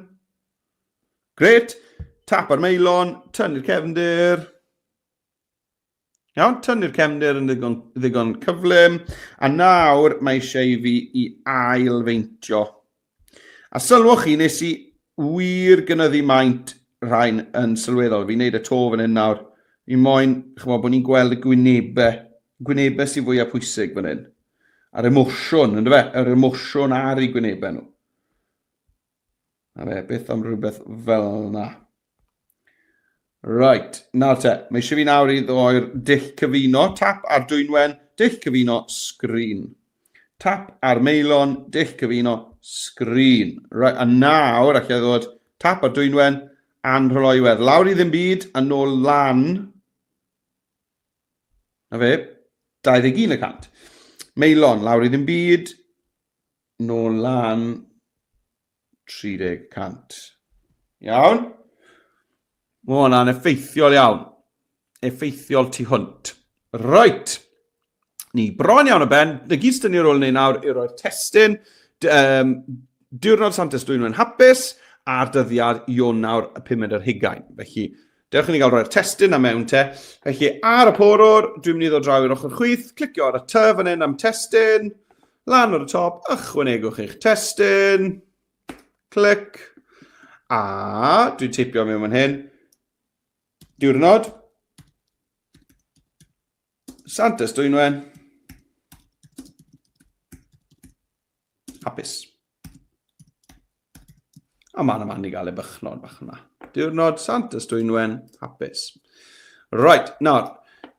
Gret, tap ar Meilon, tynnu'r cefndir. Iawn, tynnu'r cefndir yn ddigon, ddigon cyflym. A nawr mae eisiau i fi i ail-feintio. A sylwch chi, nes i wir gynyddu maint rhain yn sylweddol. Fi'n neud y to fan hyn nawr. Fi moyn, chymod, bod ni'n gweld y gwynebau. Gwynebau sy'n fwyaf pwysig fan hyn. A'r emosiwn, ynddo fe? Yr emosiwn ar eu gwynebau nhw. A fe, beth am rhywbeth fel yna? Right, nawr te, mae eisiau fi nawr i ddoi'r dull cyfuno, tap ar Dwynwen, dull cyfuno, sgrin. Tap ar Meilon, dull cyfuno, sgrin. Right, a nawr, allai ddod tap ar Dwynwen, anrhyloywedd. Lawr i ddim byd, a nôl lan. Na fe, 21 y cant. Meilon, lawr i ddim byd, nôl lan 30 cant. Iawn? Mae hwnna'n effeithiol iawn. Effeithiol tu hwnt. Right. Ni bron iawn o ben. Na gyd sy'n ni ar ôl neu nawr yw roi'r testun. Um, diwrnod Santes Dwynwen Hapus a'r dyddiad Ionawr y pumed ar hugain. Felly, dewch i ni gael rhoi'r testun am mewn te. Felly, ar y porwr, dwi'n mynd i ddod draw i'r ochr chwith, clicio ar y ty fan hyn am testun, lan ar y top, ychwanegwch eich testun, clic, a dwi'n teipio mewn fan hyn, diwrnod, Santes Dwynwen, hapus. A mae'n man i gael ei bychnod bach yna. Diwrnod Santes Dwynwen, hapus. Right, nawr,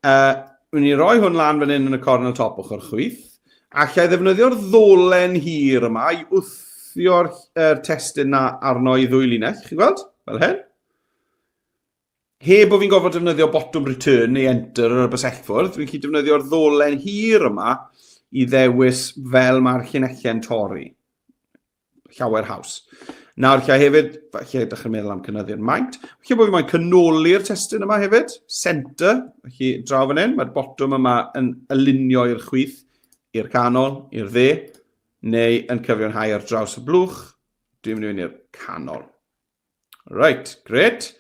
uh, wni i roi hwn lan fan hyn yn y cornel top ochr chwith. Alla i ddefnyddio'r ddolen hir yma i wthio'r er testun na arno i ddwy linell, chi'n gweld? Fel hyn. Heb bod fi'n gorfod defnyddio botwm return neu enter ar y bysellfwrdd, dwi'n gallu defnyddio'r ddolen hir yma i ddewis fel mae'r llinellau'n torri. Llawer haws. Nawr, lle hefyd, falle ydych chi'n meddwl am cynyddu'r maint. Felly bod fi moyn canoli'r testun yma hefyd, centre, felly draw fan hyn, mae'r botwm yma yn alinio i'r chwith, i'r canol, i'r dde, neu yn cyfiawnhau ar draws y blwch. Dwi'n mynd i fynd i'r canol. Right, gret.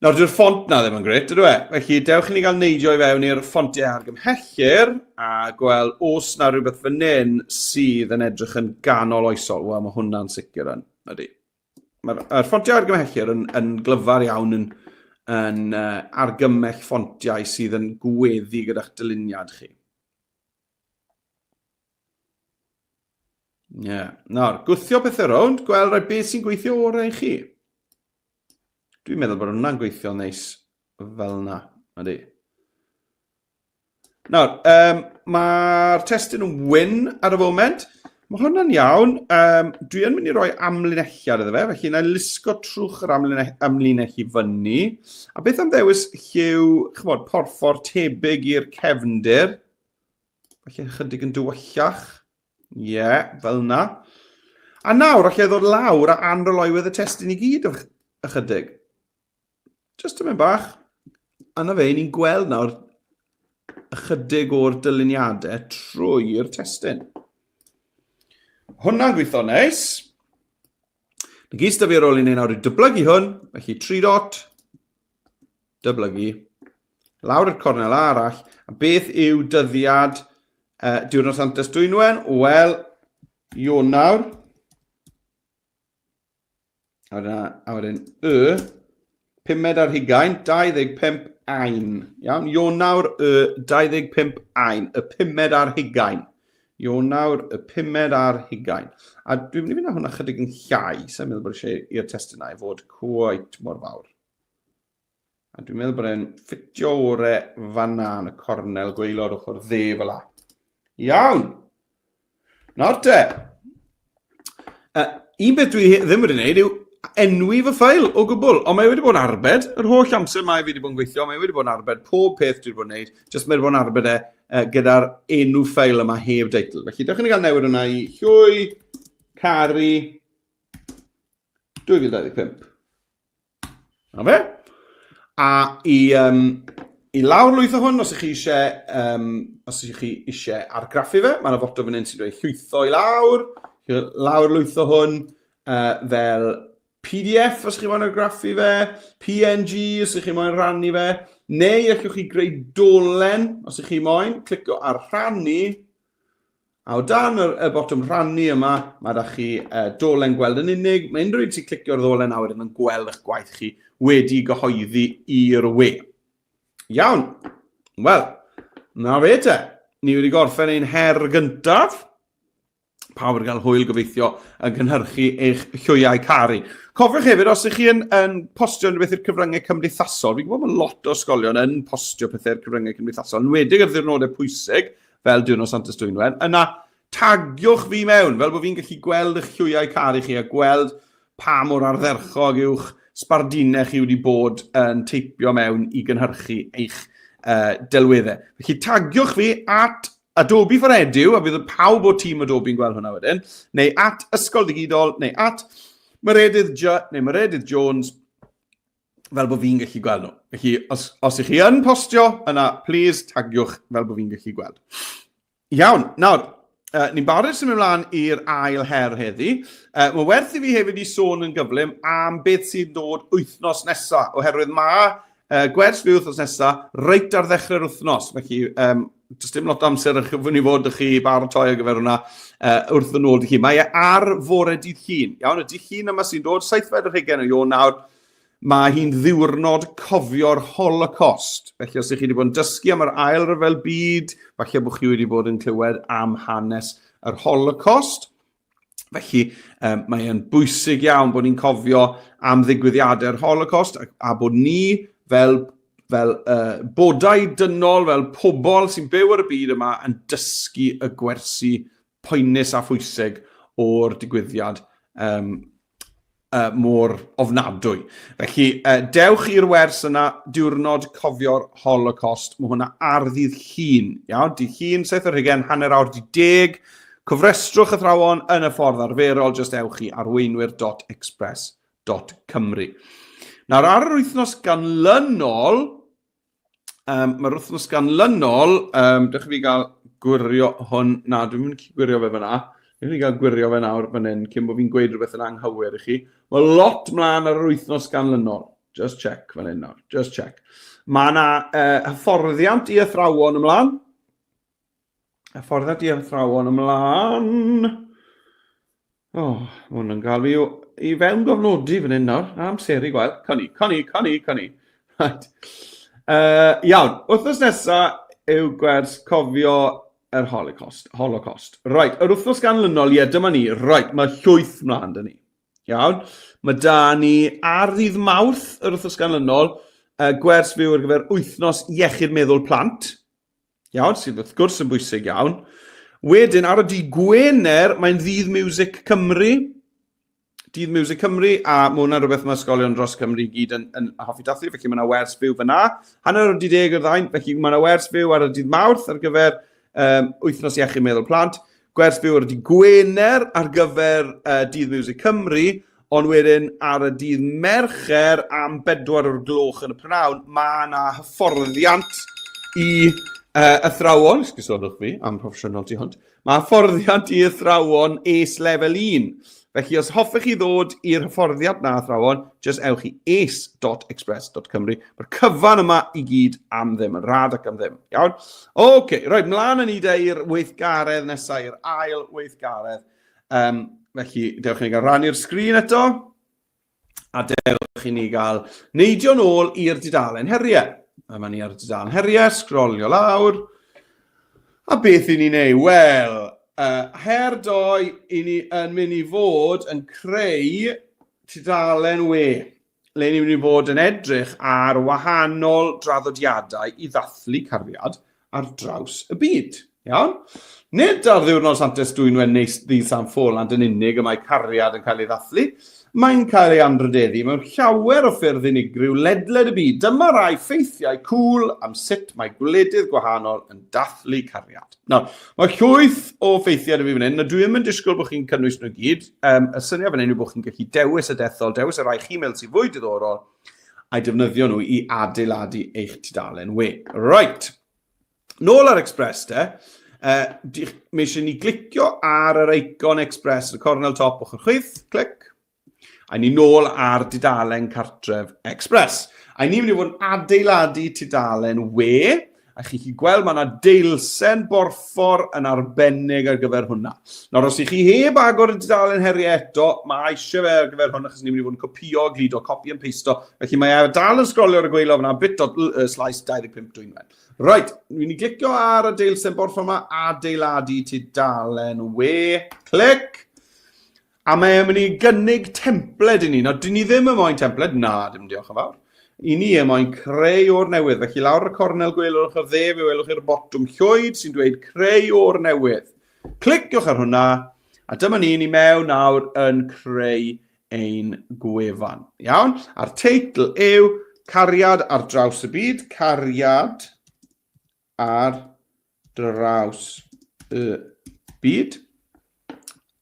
Nawr, dyw'r ffont na ddim yn gret, ydw e? Felly, dewch i ni gael neidio i fewn i'r ffontiau argymhellir a gweld os na rhywbeth fan hyn sydd yn edrych yn ganol oesol. Wel, mae hwnna'n sicr yn, ydy. Mae'r ffontiau argymhellir yn, yn glyfar iawn yn, yn uh, argymell ffontiau sydd yn gweddu gyda'ch dyluniad chi. Ie. Yeah. Nawr, gwthio pethau rownd, gweld rai beth sy'n gweithio orau i chi. Dwi'n meddwl bod hwnna'n gweithio'n neis fel yna. Ydy. Nawr, um, mae'r testun yn wyn ar y foment. Mae hwnna'n iawn. Um, dwi yn mynd i roi amlinelliad iddo fe, felly na i lusgo trwch yr amlinell, amlinell i fyny. A beth am ddewis lliw, chymod, porffor tebyg i'r cefndir? Felly chydig yn dywyllach. Ie, yeah, fel yna. A nawr, allai ddod lawr a anroloiwedd y testun i gyd ychydig. Just yn mynd bach. A na fe, ni'n gweld nawr ychydig o'r dyluniadau trwy'r testun. Hwna'n gweithio neis. Na gyd sydd fi ar ôl i wneud nawr yw dyblygu hwn, felly 3 dot, dyblygu, lawr i'r cornel arall, a beth yw dyddiad uh, Diwrnod Santes Dwynwen? Wel, Ionawr, a wedyn, a wedyn y, pumed ar hugain, 25 ain. Iawn, Ionawr y 25 ain, y pumed ar hugain. Ionawr y pumed ar hugain. A dwi'n mynd i fynd â hwnna chydig yn llai, sa'n meddwl bod eisiau i'r testunau fod cweit mor fawr. A dwi'n meddwl bod e'n ffitio ore fanna yn y cornel gwaelod ochr dde fel la. Iawn! Nawr te. Uh, un beth dwi ddim wedi gwneud yw enwi fy ffael o gwbl, ond mae wedi bod yn arbed yr holl amser mae fi wedi bod yn gweithio, mae wedi bod yn arbed pob peth dwi wedi bod yn gwneud, jyst mae wedi bod yn arbed e uh, gyda'r enw ffael yma heb deitl. Felly, dewch i ni gael newid hwnna i Llwy Caru 2025. Na fe? A i, um, i lawr lwytho hwn, os ych chi eisiau, um, os ych chi eisiau argraffu fe, mae yna foto fan hyn sy'n dweud llwytho i lawr, lawr lwytho hwn uh, fel PDF os ych chi moyn argraffu fe, PNG os ych chi moyn rhannu fe, neu allwch chi greu dolen os ych chi moyn, clicio ar rhannu, A o dan y, y botwm rhannu yma, mae da chi uh, dolen gweld yn unig. Mae unrhyw un sy'n clicio'r ddolen nawr yn gweld eich gwaith chi wedi gyhoeddi i'r we. Iawn. Wel, na fe te. Ni wedi gorffen ein her gyntaf. Pawb wedi cael hwyl gobeithio yn cynhyrchu eich llwyau caru. Cofiwch hefyd, os ych chi yn, yn postio unrhyw beth i'r cyfryngau cymdeithasol, fi'n gwybod bod lot o ysgolion yn postio pethau i'r cyfryngau cymdeithasol, yn wedig ar ddiwrnodau pwysig, fel Diwrnod Santes Dwynwen, yna tagiwch fi mewn, fel bod fi'n gallu gweld eich llwyau caru chi a gweld pa mor ardderchog yw'ch sbardunau chi wedi bod yn teipio mewn i gynhyrchu eich uh, delweddau. Felly tagiwch fi at Adobe for Edu, a bydd pawb o tîm Adobe yn gweld hwnna wedyn, neu at Ysgol Digidol, neu at Meredydd J, neu Meredydd Jones, fel bod fi'n gallu gweld nhw. Felly, os, os ych chi yn postio, yna, please, tagiwch fel bod fi'n gallu gweld. Iawn, nawr, uh, ni'n barod symud ymlaen i'r ail her heddi. Uh, mae werth i fi hefyd i sôn yn gyflym am beth sy'n dod wythnos nesaf, oherwydd mae uh, gwers fi wythnos nesaf reit ar ddechrau'r wythnos. Felly, um, does dim lot o amser yn chyfwn i fod chi baratoi ar gyfer hwnna uh, wrth yn ôl i chi. Mae e ar fore dydd Llun. Iawn, y dydd Llun yma sy'n dod, 27 o Ionawr, Mae hi'n ddiwrnod cofio'r Holocost. Felly os ydych chi wedi bod yn dysgu am yr Ail Ryfel Byd, falle bod chi wedi bod yn clywed am hanes yr Holocost. Felly um, mae e'n bwysig iawn bod ni'n cofio am ddigwyddiadau'r Holocost a, a bod ni fel, fel uh, bodau dynol, fel pobl sy'n byw ar y byd yma yn dysgu y gwersi poenus a phwysig o'r digwyddiad um, uh, mor ofnadwy. Felly, uh, dewch i'r wers yna, diwrnod cofio'r Holocaust. Mae hwnna ar ddydd Llun. Iawn, dydd Llun, 7 ar hugain, hanner awr di deg. Cofrestrwch athrawon yn y ffordd arferol, jyst ewch i arweinwyr.express.cymru. Nawr, ar yr wythnos ganlynol, Um, Mae'r wythnos ganlynol, um, dewch i fi gael gwirio hwn, na, dwi'n mynd i gwirio fe fyna. Dwi'n mynd i gael gwirio fe nawr fan hyn, cyn bod fi'n gweud rhywbeth yn anghywir i chi. Mae lot mlaen ar yr wythnos ganlynol. Just check fan hyn nawr. Just check. Mae yna hyfforddiant i athrawon ymlaen. Hyfforddiant i athrawon ymlaen. O, oh, mae hwn yn gael fi i fewn gofnodi fan hyn nawr. Amser i gweld. Cynni, cynni, cynni, cynni. Right. Iawn, wythnos nesaf yw gwers cofio yr Holocaust. Holocaust. Right, yr wythnos ganlynol, ie, dyma ni. Right, mae llwyth mlaen dyn ni. Iawn. Mae da ni ar ddydd Mawrth yr wythnos ganlynol, gwers fyw ar gyfer wythnos iechyd meddwl plant. Iawn, sydd wrth gwrs yn bwysig iawn. Wedyn, ar y dydd Gwener, mae'n ddydd Music Cymru. Dydd Music Cymru, a mae hwnna'n rhywbeth mae ysgolion dros Cymru i gyd yn hoffi dathlu, felly mae yna wers fyw fyna. 10:30 yr ddain, felly mae yna wers fyw ar y dydd Mawrth ar gyfer wythnos iechyd meddwl plant. Gwers fyw ar y dydd Gwener ar gyfer Dydd Music Cymru, ond wedyn ar y dydd Mercher am 4 o'r gloch yn y prynhawn, mae yna hyfforddiant i athrawon, esgusodwch fi am proffesiynol tu hwnt, mae hyfforddiant i athrawon ACE Level 1. Felly os hoffech chi ddod i'r hyfforddiant na athrawon, jyst ewch i ace.express.cymru. Mae'r cyfan yma i gyd am ddim, yn rhad ac am ddim. Iawn? Oce, okay, rhaid, mlaen yn ni de i'r weithgaredd nesaf, i'r ail weithgaredd. Felly, dewch i ni gael rannu'r sgrin eto. A dewch i ni gael neidio nôl i'r dudalen heriau. Yma ni ar y dudalen heriau, sgrolio lawr. A beth i ni'n ei? Wel, her doi i ni yn mynd i fod yn creu tudalen we, le ni'n mynd i fod yn edrych ar wahanol draddodiadau i ddathlu cariad ar draws y byd. Iawn? Nid ar ddiwrnod Santes Dwynwen neu ddydd San Ffolant yn unig y mae cariad yn cael ei ddathlu, mae'n cael ei anrhydeddu mewn llawer o ffyrdd unigryw ledled y byd. Dyma rai ffeithiau cŵl am sut mae gwledydd gwahanol yn dathlu cariad. Nawr, mae llwyth o ffeithiau 'da fi fan hyn, a dwi ddim yn disgwyl bod chi'n cynnwys nhw i gyd. Y syniad fan hyn yw bod chi'n gallu dewis y dethol, dewis y rhai chi'n meddwl sy'n fwy diddorol, a'i defnyddio nhw i adeiladu eich tudalen we. Right. Nôl ar Express te, mae eisiau ni glicio ar yr icon Express yn y cornel top ochr chwith, clic, a ni nôl ar dudalen cartref Express. A ni'n mynd i fod yn adeiladu tudalen we, a chi'n gallu gweld mae yna deilsen borffor yn arbennig ar gyfer hwnna. Nawr, os ych chi heb agor y dudalen heriau eto, mae eisiau fe ar gyfer hwn, achos ni'n mynd i fod yn copio, gludo, copy and paste-o. Felly mae e dal yn sgrolio ar y gwaelod fyna, bit.slice 25 dwynwen. Right, ni'n mynd i glicio ar y deilsen borffor yma, adeiladu tudalen we, clic. A mae e'n mynd i gynnig templed i ni. Nawr, dyn ni ddim yn moyn templed, na, dim diolch yn fawr. I ni yn moyn creu o'r newydd. Felly lawr y cornel gwaelod ochr dde, fe welwch chi'r botwm llwyd sy'n dweud creu o'r newydd. Cliciwch ar hwnna, a dyma ni, ni mewn nawr yn creu ein gwefan. Iawn? A'r teitl yw Cariad ar draws y byd, Cariad ar draws y byd.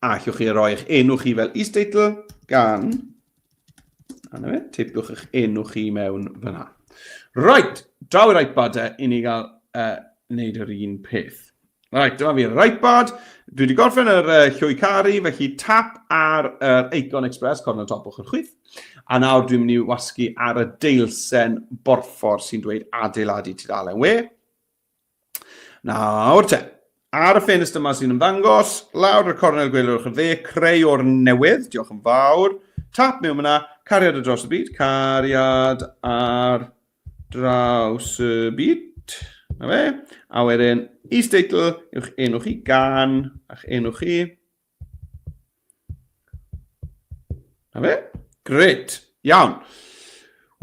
A allwch chi roi eich enw chi fel is-deitl gan... A na fe, teipiwch eich enw chi mewn fyna. Right, draw i'r iPad e, i ni gael wneud yr un peth. Right, dyma fi'r iPad. Dwi wedi gorffen yr llwy caru, felly tap ar yr Icon Express, cornel top ochr chwith. A nawr dwi'n mynd i wasgu ar y deilsen borffor sy'n dweud adeiladu tudalen we. Nawr te, ar y ffenest yma sy'n ymddangos, lawr y cornel gwaelod ochr dde, creu o'r newydd, diolch yn fawr. Tap mewn yna, cariad ar draws y byd, cariad ar draws y byd. Na fe. A wedyn, is-deitl yw'ch enw chi, gan, a'ch enw chi. Na fe? Gret. Iawn.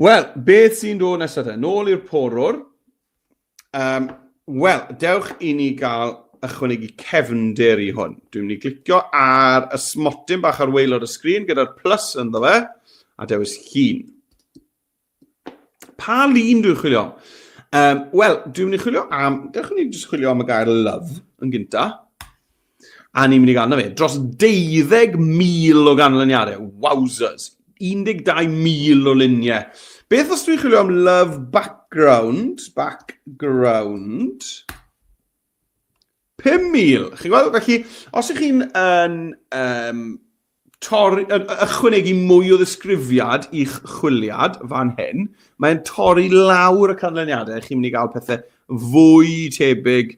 Wel, beth sy'n dod nesaf te? Nôl i'r porwr. Wel, dewch i ni gael ychwanegu cefndir i hwn. Dwi'n mynd i glicio ar y smotyn bach ar waelod y sgrin gyda'r plus ynddo fe, a dewis llun. Pa lun dwi'n chwilio am? Wel, dwi'n mynd i chwilio am... Dewch i ni jyst chwilio am y gair love yn gynta. A ni'n mynd i gael, na fe, dros 12,000 o ganlyniadau. Wowzers. 12,000 o luniau. Beth os dwi'n chwilio am love background? Background. 5,000. Chi'n gweld? Felly, os ych chi'n yn, torri, ychwanegu mwy o ddisgrifiad i'ch chwiliad fan hyn, mae'n torri lawr y canlyniadau, chi'n mynd i gael pethau fwy tebyg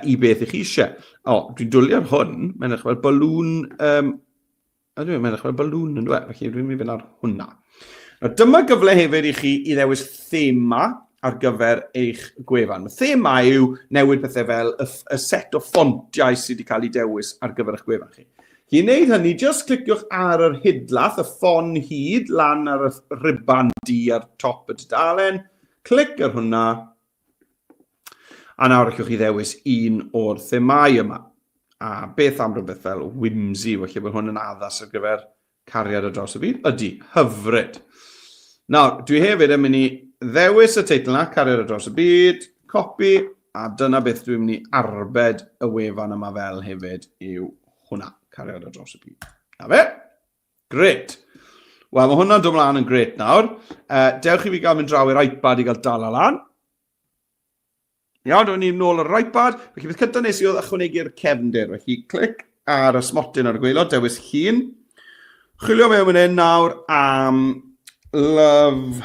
i beth ych chi eisiau. O, dwi'n dwlu ar hwn, mae'n edrych fel balŵn, um, ydw, mae'n edrych fel balŵn yn dweud, felly dwi'n mynd i fynd ar hwnna. Nawr, dyma gyfle hefyd i chi i ddewis thema ar gyfer eich gwefan. Y thema yw newid pethau fel y, y set o ffontiau sydd wedi cael ei dewis ar gyfer eich gwefan chi. I wneud hynny, jyst cliciwch ar yr hidlath, y ffon hyd, lan ar y rhuban du ar top y dudalen. Clic ar hwnna. A nawr allwch chi ddewis un o'r themâu yma. A beth am rhywbeth fel whimsy, felly bod hwn yn addas ar gyfer cariad ar draws y byd? Ydy, hyfryd. Nawr, dwi hefyd yn mynd i ddewis y teitl yna, Cariad ar draws y byd, copi, a dyna beth dwi'n mynd i arbed y wefan yma fel hefyd yw hwnna, Cariad ar draws y byd. Na fe? Gret. Wel, mae hwnna'n dod mlaen yn gret nawr. Dewch i fi gael mynd draw i'r iPad i gael dal lan. Iawn, dwi'n ni'n nôl ar yr iPad. Felly beth cyntaf nes i oedd ychwanegu'r cefndir. Felly clic ar y smotyn ar y gwaelod, dewis llun. Chwilio mewn fan hyn nawr am love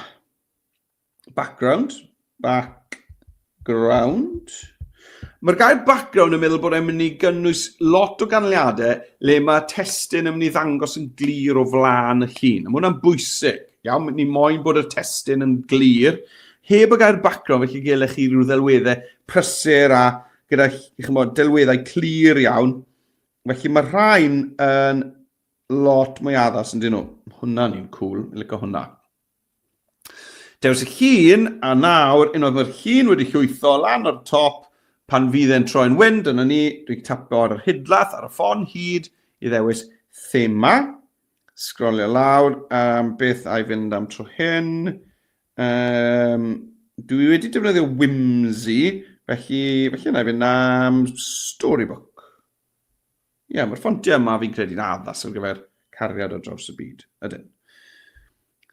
background. Background. Mae'r gair background yn meddwl bod e'n mynd i gynnwys lot o ganlyniadau le mae testun yn mynd i ddangos yn glir o flaen y llun. A mae hwnna'n bwysig. Iawn, ni moyn bod y testun yn glir. Heb y gair background, felly gelech chi rhyw ddelweddau prysur a gyda chymod, delweddau clir iawn. Felly mae rhain yn lot mwy addas yn dyn nhw. Hwna'n un cool, licio hwnna. Dewis y llun, a nawr, unwaith mae'r llun wedi llwytho lan o'r top, pan fydd e'n troi'n wyn, dyna ni, dwi'n tapio ar yr hidlath, ar y ffon hyd, i ddewis thema. Sgrolio lawr, um, beth a'i fynd am tro hyn. Um, dwi wedi defnyddio Whimsy, felly, felly yna i fynd am Storybook. Ie, yeah, mae'r ffontiau yma fi'n credu'n addas ar gyfer cariad ar draws y byd. Ydyn.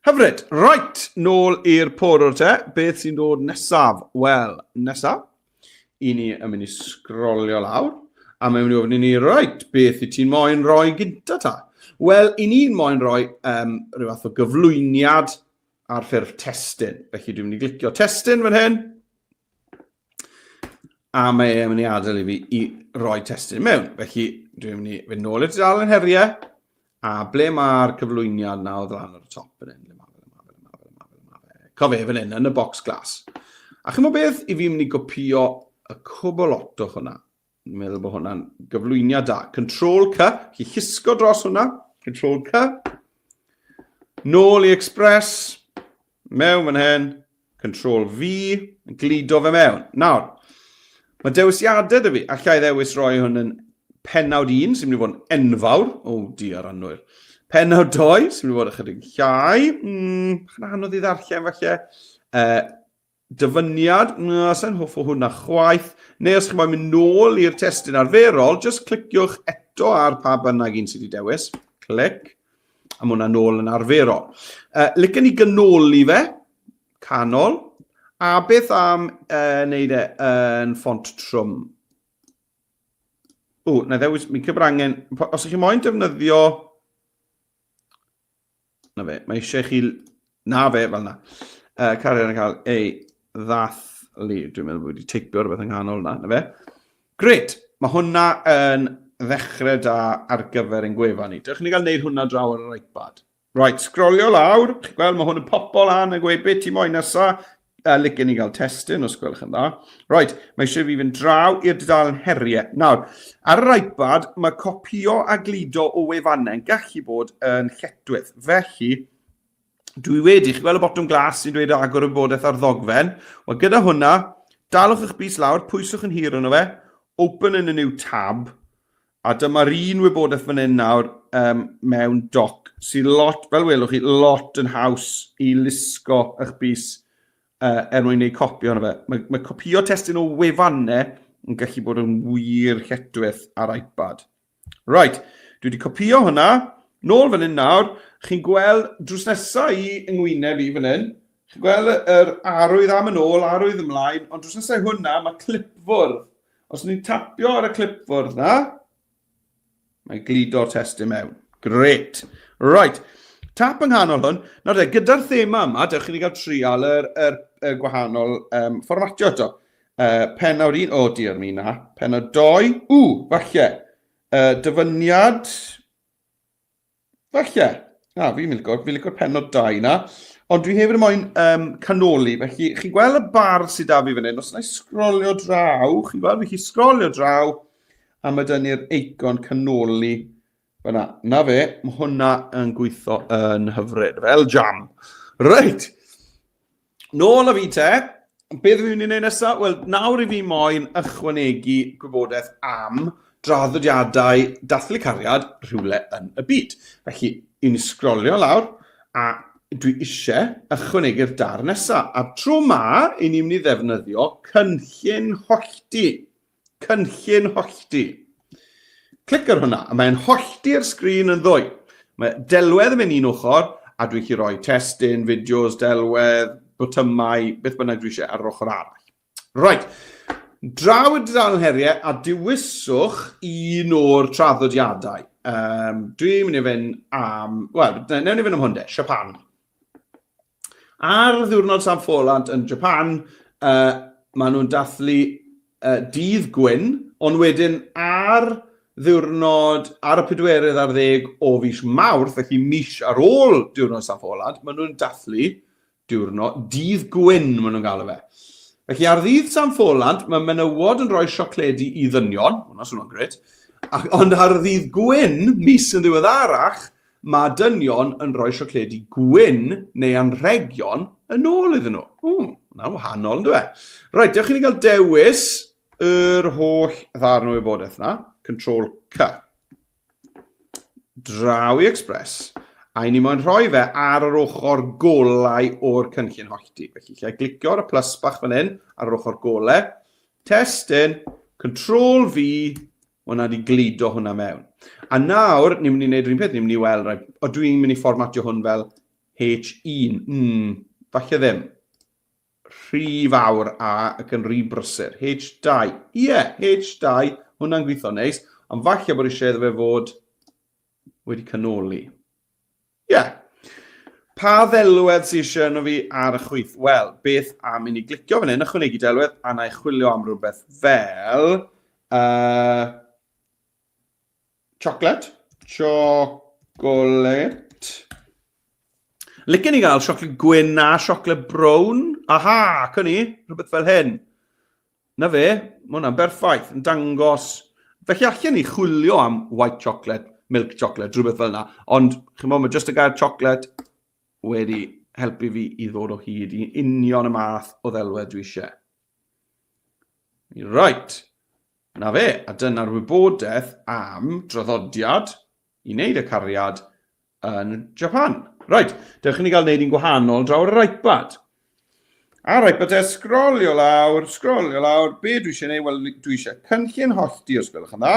Hyfryd. Right, nôl i'r porwr te. Beth sy'n dod nesaf? Wel, nesaf, i ni yn mynd i sgrolio lawr, a mae'n mynd i ofyn i ni, right, beth i ti'n moyn roi gynta ta? Wel, i ni'n moyn rhoi um, rhyw fath o gyflwyniad ar ffurf testun. Felly dwi'n mynd i glicio testun fan hyn, A mae e'n mynd i adael i fi i roi testun mewn. Felly dwi'n mynd i fynd nôl i'r tudalen heriau. A ble mae'r cyflwyniad na oedd lan ar y top fan hyn? Cof e fan hyn, yn y bocs glas. A chymod beth? I fi mynd i gopio y cwbl lot o hwnna. Dwi'n meddwl bod hwnna'n gyflwyniad da. Control C, chi llusgo dros hwnna. Control C. Nôl i Express, mewn fan hyn, Control V, gludo fe mewn. Nawr, mae dewisiadau dy fi. Allai ddewis roi hwn yn pennawd 1, sy'n mynd i fod yn enfawr. O, oh, diar anwyl. Pennawd 2, sy'n mynd i fod ychydig llai. Mm, anodd i ddarllen falle. Dyfyniad, na, sa'n hoff o hwnna chwaith. Neu os chi'n moyn mynd nôl i'r testun arferol, just cliciwch eto ar pa bynnag un sydd wedi dewis. Clic. A mae hwnna nôl yn arferol. Licen i ganoli fe, canol. A beth am wneud e yn ffont trwm? O, na ddewis, mi'n cymryd angen, os ydych chi moyn defnyddio Na fe, mae eisiau chi... Na fe, fel na. Cariad yn cael ei ddathlu. Dwi'n meddwl bod wedi teipio rhywbeth yng nghanol na, na fe. Gret, mae hwnna yn ddechrau da ar gyfer ein gwefan ni. Dewch ni gael gwneud hwnna draw ar yr iPad. Right, sgrolio lawr. Chi'n gweld, mae hwn yn popo lan yn gweud beth ti moyn nesa. A licen i gael testun, os gwelwch yn dda. Right, mae eisiau fi fynd draw i'r dudalen heriau. Nawr, ar yr iPad, mae copio a gludo o wefannau'n gallu bod yn lletchwith. Felly, dwi wedi, chi'n gweld y botwm glas sy'n dweud agor y wybodaeth ar ddogfen? Wel, gyda hwnna, dalwch eich bys lawr, pwyswch yn hir yno fe, open in a new tab, a dyma'r un wybodaeth fan hyn nawr um, mewn doc, sy'n lot, fel welwch chi, lot yn haws i lusgo eich bys er mwyn gwneud copi ohono fe. Mae, mae copio testun o wefannau yn gallu bod yn wir lletchwith ar iPad. Right, dwi wedi copio hwnna. Nôl fan hyn nawr, chi'n gweld drws nesaf i yng ngwyneb i fan hyn. Chi'n gweld yr arwydd am yn ôl, arwydd ymlaen, ond drws nesaf i hwnna mae clipfwrdd. Os ni'n tapio ar y clipfwrdd na, mae gludo'r testun mewn. Great. Right. Tap yng nghanol hwn. Nawr te, gyda'r thema yma, dewch i ni gael trial yr, yr, yr gwahanol um, fformatio eto. Uh, penawd un, o oh, dear mi na. Penawd doi, ww, falle. Uh, dyfyniad, falle. Na, fi'n licio, fi'n licio'r penod 2 na. Ond dwi hefyd yn moyn um, canoli, felly chi'n gweld y bar sydd da fi fan hyn, os yna i sgrolio draw, chi'n gweld, fi chi sgrolio draw, a mae dyn ni'r eicon canoli fyna. Na fe, mae hwnna yn gweithio yn hyfryd, fel jam. Reit, Nôl â fi te. Beth fi'n mynd i wneud nesaf? Wel, nawr i fi moyn ychwanegu gwybodaeth am draddodiadau dathlu cariad rhywle yn y byd. Felly, i'n sgrolio lawr a dwi eisiau ychwanegu'r dar nesaf. A tro ma, i ni'n mynd i ddefnyddio cynllun hollti. Cynllun hollti. Clic ar hwnna, a mae'n hollti'r sgrin yn ddwy. Mae delwedd yn mynd un ochr, a dwi'n chi roi testun, fideos, delwedd, botymau, beth bynnag dwi eisiau ar yr ochr arall. Right, draw y dudalen heriau a dewiswch un o'r traddodiadau. Um, dwi'n mynd i fynd am, wel, newn ni fynd am hwn de, Japan. Ar ddiwrnod San Ffolant yn Japan, uh, maen nhw'n dathlu uh, dydd gwyn, ond wedyn ar ddiwrnod, ar y pedwerydd ar ddeg o fis Mawrth, felly mis ar ôl diwrnod San Ffolant, maen nhw'n dathlu diwrnod, dydd gwyn maen nhw'n galw fe. Felly ar ddydd San Ffolant, mae menywod yn rhoi siocledi i ddynion, hwnna'n swnio'n gret, ond ar ddydd gwyn, mis yn ddiweddarach, Mae dynion yn rhoi siocledi gwyn neu anrhegion yn ôl iddyn nhw. Ww, hwnna'n wahanol, yn dwi? Reit, dewch i ni gael dewis yr holl ddarn o wybodaeth na. Control C. Draw i Express. A i ni moyn rhoi fe ar yr ochr golau o'r cynllun hollti. Felly, lle glicio ar y plus bach fan hyn, ar yr ochr golau. Testun, Control V, Hwnna wedi gludo hwnna mewn. A nawr, ni'n mynd i wneud yr un peth, ni'n mynd i weld, right, o dwi'n mynd i fformatio hwn fel H1. Mm, falle ddim. Rhy fawr a ac yn rhy brysur. H2. Ie, yeah, H2. Hwnna'n gweithio neis. Ond falle bod eisiau iddo fe fod wedi canoli. Ie. Yeah. Pa ddelwedd sydd eisiau yno fi ar y chwith? Wel, beth am i ni glicio fan hyn, ychwanegu delwedd, a na i chwilio am rhywbeth fel... chocolate. Chocolate. Licen i gael siocled gwyn a siocled brown. Aha, cyn ni, rhywbeth fel hyn. Na fe, mae hwnna'n berffaith, yn dangos... Felly allan ni chwilio am white chocolate, milk chocolate, rhywbeth fel yna, ond chi'n bod, mae just y gair chocolate wedi helpu fi i ddod o hyd i union y math o ddelwedd dwi eisiau. Right, na fe, a dyna'r wybodaeth am draddodiad i wneud y cariad yn Japan. Right, dewch i ni gael wneud un gwahanol draw ar yr iPad. Ar iPad e, sgrolio lawr, sgrolio lawr. Be dwi eisiau gwneud? Wel, dwi eisiau cynllun hollti os gwelwch yn dda.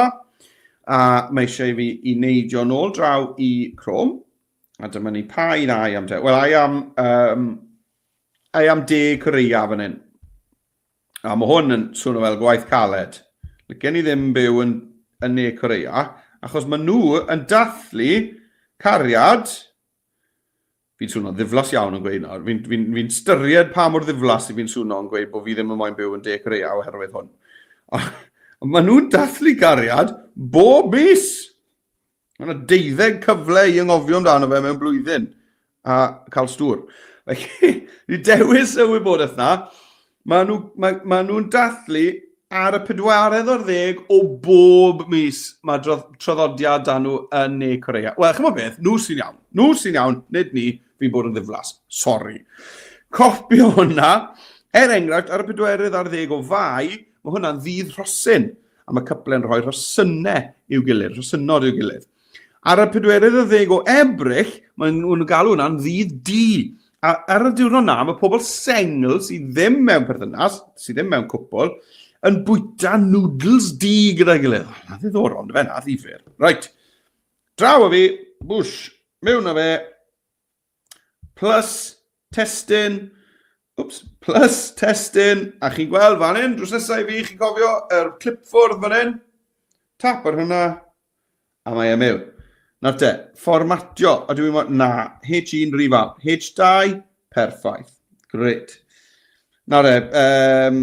A mae eisiau i fi i neidio nôl draw i Chrome. A dyma ni pa un ai am te. Wel, ai am, um, ai am De Korea fan hyn. A mae hwn yn swnio fel gwaith caled. Licen i ddim byw yn, yn Ne Korea, achos maen nhw yn dathlu cariad. Fi'n swnio'n ddiflas iawn yn gweud nawr. Fi'n fi, fi styried pa mor ddiflas i fi'n swnio yn gweud bod fi ddim yn moyn byw yn De Korea oherwydd hwn. Ond maen nhw'n dathlu cariad bob mis. Mae yna deuddeg cyfle i anghofio amdano fe mewn blwyddyn a cael stŵr. Felly, ni dewis y wybodaeth na. Mae nhw, mae, mae nhw'n dathlu ar y pedwaredd o'r ddeg o bob mis mae traddodiad dan nhw yn Ne Korea. Wel, chymod beth, nhw sy'n iawn. Nhw sy'n iawn, nid ni, fi'n bod yn ddiflas. Sorry. Copio hwnna. Er enghraifft, ar y pedwerydd ar ddeg o Fai, mae hwnna'n ddydd rhosyn a mae cyple'n rhoi rhosynnau i'w gilydd, rhosynnod i'w gilydd. Ar y pedwerydd ar ddeg o Ebrill, maen nhw'n galw hwnna'n ddydd du. A ar y diwrnod na, mae pobl sengl sydd ddim mewn perthynas, sydd ddim mewn cwpl, yn bwyta noodles du gyda'i gilydd. O, na ddiddorol, ond fe na ddifur. Right. Draw o fi, bwsh, mewn o fe, plus testun, wps, plus testun, a chi'n gweld fan hyn, drws nesaf i fi, chi'n cofio, yr clipfwrdd fan hyn, tap ar hwnna, a mae e mewn. Nawr te, fformatio, a dwi'n meddwl, na, H1 rhy fawr, H2, perffaith, gret. Nawr te, um,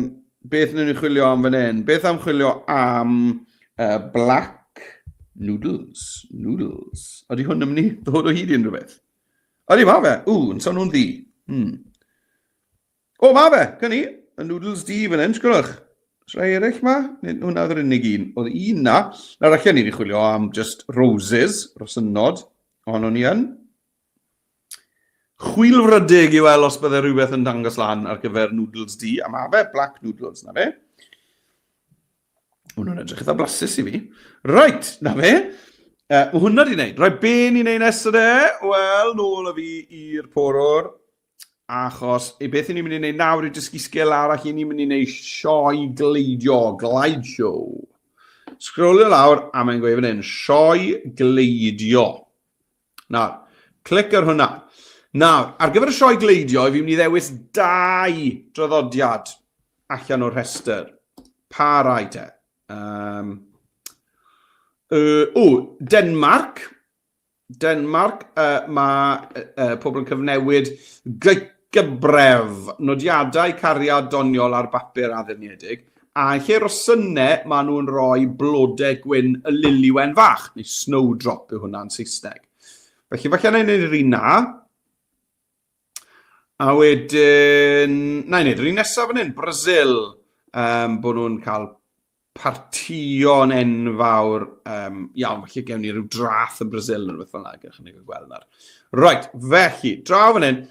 beth wnawn ni chwilio am fan hyn? Beth am chwilio am black noodles? Noodles. Ydy hwn yn mynd i ddod o hyd i unrhyw beth? Ydy, mae fe. Ww, yn sôn nhw'n ddi. O, ma fe! Gyn ni, y noodles di fan hyn, sgwrwch. Oes rhai eraill ma? Nid hwnna oedd yr unig un. Oedd un na. Nawr allan ni wedi chwilio am just roses, rosynod. Ond o'n i yn. Chwilfrydig i weld os bydde rhywbeth yn dangos lan ar gyfer noodles di. A ma fe, black noodles, na fe. Hwnnw'n edrych eitha blasus i fi. Right, na fe. Mae hwnna di wneud. Right, be ni'n neud nesaf de? Wel, nôl â fi i'r porwr. Achos i beth ni'n mynd i wneud nawr yw dysgu sgil arall, i ni'n mynd i wneud sioe gleidio, glide show. Sgrolio lawr a mae'n gweud fan hyn, sioe gleidio. Nawr, clic ar hwnna. Nawr, ar gyfer y sioe gleidio, fi'n mynd i ddewis dau draddodiad allan o'r rhestr. Pa rai te? Um, o, Denmark. Denmark, mae pobl yn cyfnewid gybref, nodiadau cariad doniol ar bapur addurniedig, a yn lle rosynau maen nhw'n rhoi blodau gwyn y liliwen fach, neu snowdrop yw hwnna'n Saesneg. Felly falle na i wneud yr un na. A wedyn, na i wneud yr un nesaf fan hyn, Brazil, bod nhw'n cael partïon enfawr, iawn, felly gewn ni rhyw drath yn Brazil neu rhywbeth fel yna, gewch chi gael gweld nawr. Right, felly, draw fan hyn,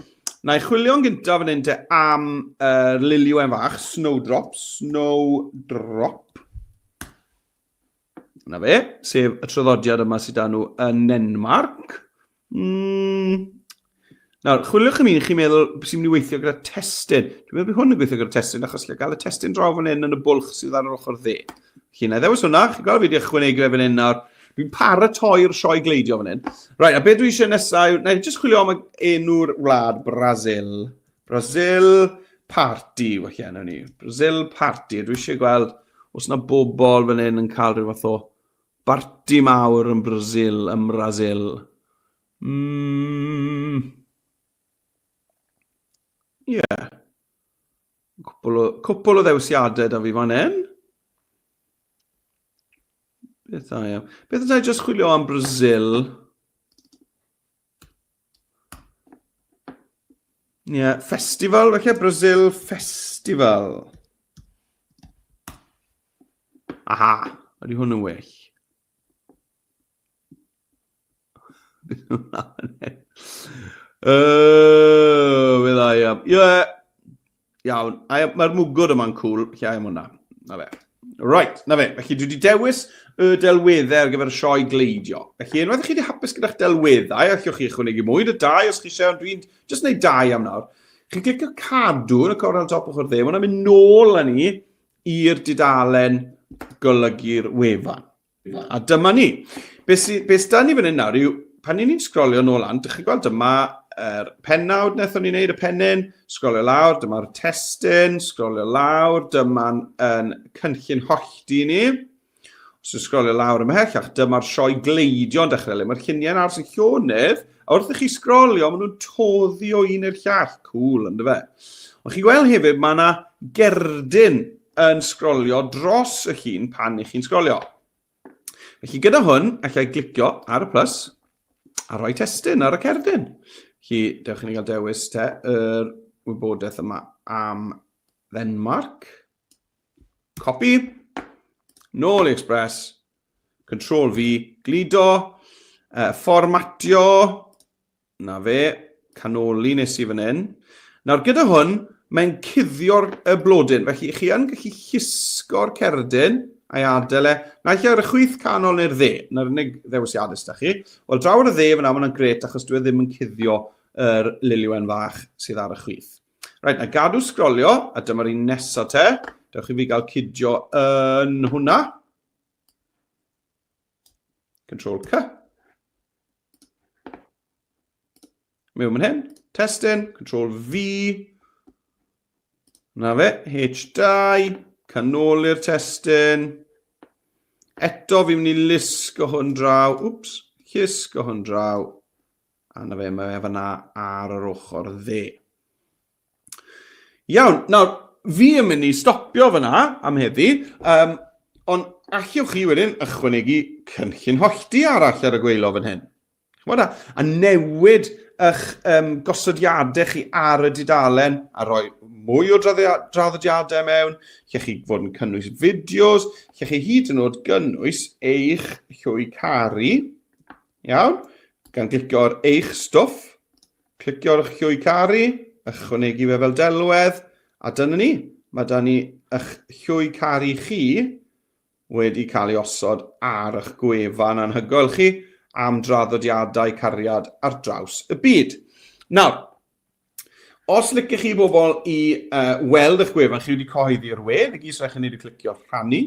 na i chwilio'n gyntaf fan hyn te am yr liliwen fach, snowdrop, snowdrop. Na fe, sef y traddodiad yma sydd â nhw yn Nenmarc. Nawr, chwiliwch am un chi'n meddwl sy'n mynd i weithio gyda testun. Dwi'n meddwl bydd hwn yn gweithio gyda testun achos lle gael y testun draw fan hyn yn y bwlch sydd ar yr ochr dde. Felly, na i ddewis hwnna. Chi'n gweld fi wedi ychwanegu fe fan hyn nawr. Dwi'n paratoi'r sioe gleidio fan hyn. Right, a beth dwi eisiau nesaf yw, na i jyst chwilio am enw'r wlad Brazil. Brazil Party, felly enw ni. Brazil Party. Dwi eisiau gweld os yna bobl fan hyn yn cael rhyw fath o barti mawr yn Brazil, ym Mrasil. Ie. Yeah. Cwpl o, cwpl o ddewisiadau da fi fan hyn. Beth da iawn. Beth ydw i just chwilio am Brazil? Ie, yeah, festival, felly, Brazil Festival. Aha, ydy hwn yn well. Oh, with I am. Yeah. Iawn. Mae'r mwgwd yma'n cool. Lle am hwnna. Na fe. Right, na fe. Felly dwi wedi dewis y delweddau ar gyfer y sioe gleidio. Felly unwaith chi wedi hapus gyda'ch delweddau, allwch chi ychwanegu mwy na dau os chi eisiau, ond dwi'n just gwneud dau am nawr. Chi'n clicio cadw yn y cornel top ochr dde, mae hwnna'n mynd nôl â ni i'r dudalen golygu'r wefan. A dyma ni. Be sy, be sy da ni fan hyn nawr yw, pan ni'n sgrolio nôl lan, dych chi'n gweld dyma yr pennawd wnaethon ni wneud, y pennyn, sgrolio lawr, dyma'r testun, sgrolio lawr, dyma'n yn cynllun hollti ni. Os yw'n sgrolio lawr ymhellach, dyma'r sioe gleidio'n dechrau le mae'r lluniau'n aros yn llonydd, a wrth i chi sgrolio, maen nhw'n toddi o un i'r llall. Cool, ynddo fe? Ond chi'n gweld hefyd, mae yna gerdyn yn sgrolio dros y llun pan i chi'n sgrolio. Felly gyda hwn, allai glicio ar y plus a rhoi testun ar y cerdyn. Felly, dewch i ni gael dewis te yr wybodaeth yma am Ddenmarc. Copy, nôl i Express, Control V, gludo, fformatio, Na fe, canoli nes i fan hyn. Nawr gyda hwn, mae'n cuddio'r y blodyn, felly chi yn gallu llusgo'r cerdyn a'i adael e, naill ar y chwith canol neu'r dde, na'r unig ddewisiadau sydd chi. Wel, draw ar y dde fyna, mae'n gret achos dwi e ddim yn cuddio yr liliwen fach sydd ar y chwith. Reit, na gadw sgrolio, a dyma'r un nesaf te. Dewch i fi gael cydio yn hwnna. Control C. Mewn fan hyn, testun, Control V. Na fe, H2, canoli'r testun. Eto fi'n mynd i lusgo hwn draw. Wps, Llusgo hwn draw, a na fe, mae fe fyna ar yr ochr dde. Iawn, nawr, fi yn mynd i stopio fyna am heddi, um, ond allwch chi wedyn ychwanegu cynllun hollti arall ar y gweilo fan hyn. Chymod, a, a newid eich um, gosodiadau chi ar y dudalen a rhoi mwy o draddodiadau mewn, lle chi fod yn cynnwys fideos, lle chi hyd yn oed gynnwys eich llwy caru, iawn, gan glicio ar eich stwff, Clicio ar eich llwy caru, ychwanegu fe fel delwedd, a dyna ni. Mae da ni eich llwy caru chi wedi cael ei osod ar eich gwefan anhygoel chi am draddodiadau cariad ar draws y byd. Nawr, os licech chi bobl i uh, weld eich gwefan chi wedi cyhoeddi i'r we, fe gyd sy'n rhaid chi wneud yw clicio rhannu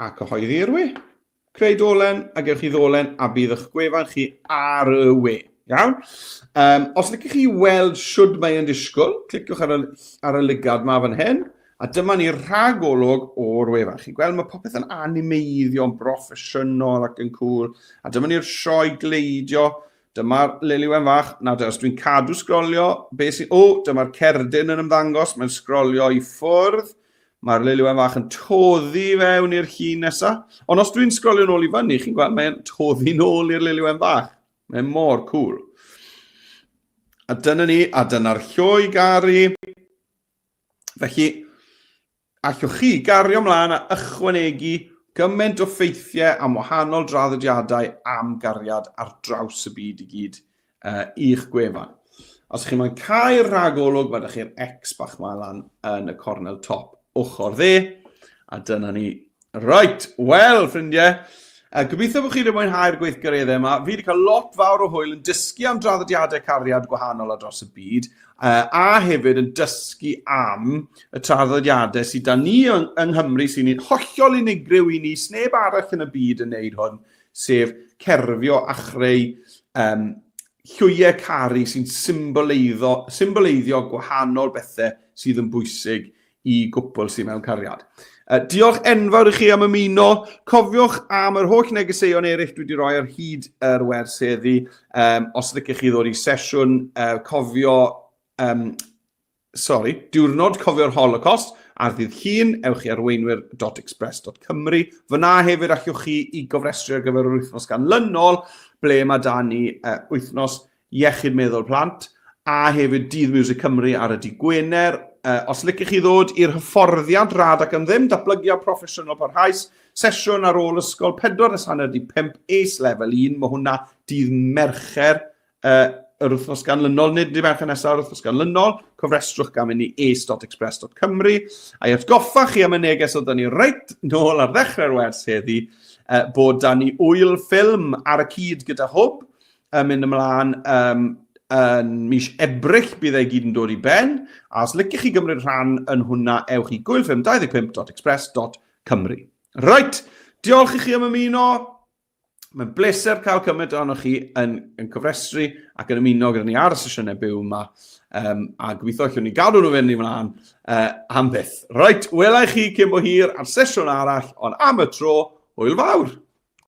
a cyhoeddi i'r we. Creu dolen, a gewch chi ddolen, a bydd eich gwefan chi ar y we. Iawn? Um, os ydych chi weld siwd mae yn disgwyl, cliciwch ar y, ar y lygad ma fan hyn, a dyma ni rhagolwg o'r wefan. Chi'n gweld mae popeth yn animeiddio'n broffesiynol ac yn cool. A dyma ni'r sioe gleidio. Dyma'r Liliwen fach. Nawr, os dwi'n cadw sgrolio, be sy'n... O, dyma'r cerdyn yn ymddangos. Mae'n sgrolio i ffwrdd. Mae'r Liliwen fach yn toddi fewn i'r llun nesaf. Ond os dwi'n sgrolio nôl i fyny, chi'n gweld, mae'n toddi nôl i'r Liliwen fach. Mae'n mor cool. A dyna ni, a dyna'r llwy garu. Felly, allwch chi gario mlaen a ychwanegu gymaint o ffeithiau am wahanol draddodiadau am gariad ar draws y byd i gyd uh, i'ch gwefan. Os chi'n moyn cau'r rhagolwg, mae ydych chi'r X bach ma lan yn y cornel top ochr dde. A dyna ni. Right, wel, ffrindiau, uh, gobeithio bod chi wedi mwynhau'r gweithgareddau yma. Fi wedi cael lot fawr o hwyl yn dysgu am draddodiadau cariad gwahanol ar dros y byd, uh, a hefyd yn dysgu am y traddodiadau sydd da ni yng, yng Nghymru sy'n hollol unigryw i ni, sneb arall yn y byd yn neud hwn, sef cerfio a chreu um, llwyau caru sy'n symboleiddo, symboleiddio gwahanol bethau sydd yn bwysig i gwpl sydd mewn cariad. Uh, diolch enfawr i chi am ymuno. Cofiwch am yr holl negeseuon eraill dwi wedi rhoi ar hyd yr wers heddi. Um, os ydych chi ddod i sesiwn, uh, cofio um, sori, diwrnod cofio'r Holocaust ar ddydd Llun, ewch i arweinwyr.express.cymru. Fyna hefyd allwch chi i gofrestru ar gyfer yr wythnos ganlynol, ble mae da ni uh, wythnos iechyd meddwl plant, a hefyd Dydd Music Cymru ar y dydd Gwener. Uh, os licech chi ddod i'r hyfforddiant rad ac am ddim, datblygiad proffesiynol parhaus, sesiwn ar ôl ysgol 4 nes hanner di 5, ACE level 1, mae hwnna dydd Mercher uh, yr wythnos ganlynol, nid dydd Mercher nesaf, yr wythnos ganlynol, cofrestrwch gan mynd i ace.express.cymru. A i atgoffa chi am y neges oedd ni reit nôl ar ddechrau'r wers heddi, uh, bod da ni wyl ffilm ar y cyd gyda Hwb, yn mynd ymlaen um, yn mis Ebrill bydd e gyd yn dod i ben. A os licech chi gymryd rhan yn hwnna, ewch i gwylffilm25.express.cymru. Reit, diolch i chi am ymuno. Mae'n bleser cael cymaint ohonoch chi yn, yn cyfrestru ac yn ymuno gyda ni ar y sesiynau byw yma. Um, a gobeithio allwn ni gadw nhw fynd i mlaen uh, am byth. Reit, welai chi cyn bo hir ar sesiwn arall, ond am y tro, hwyl fawr!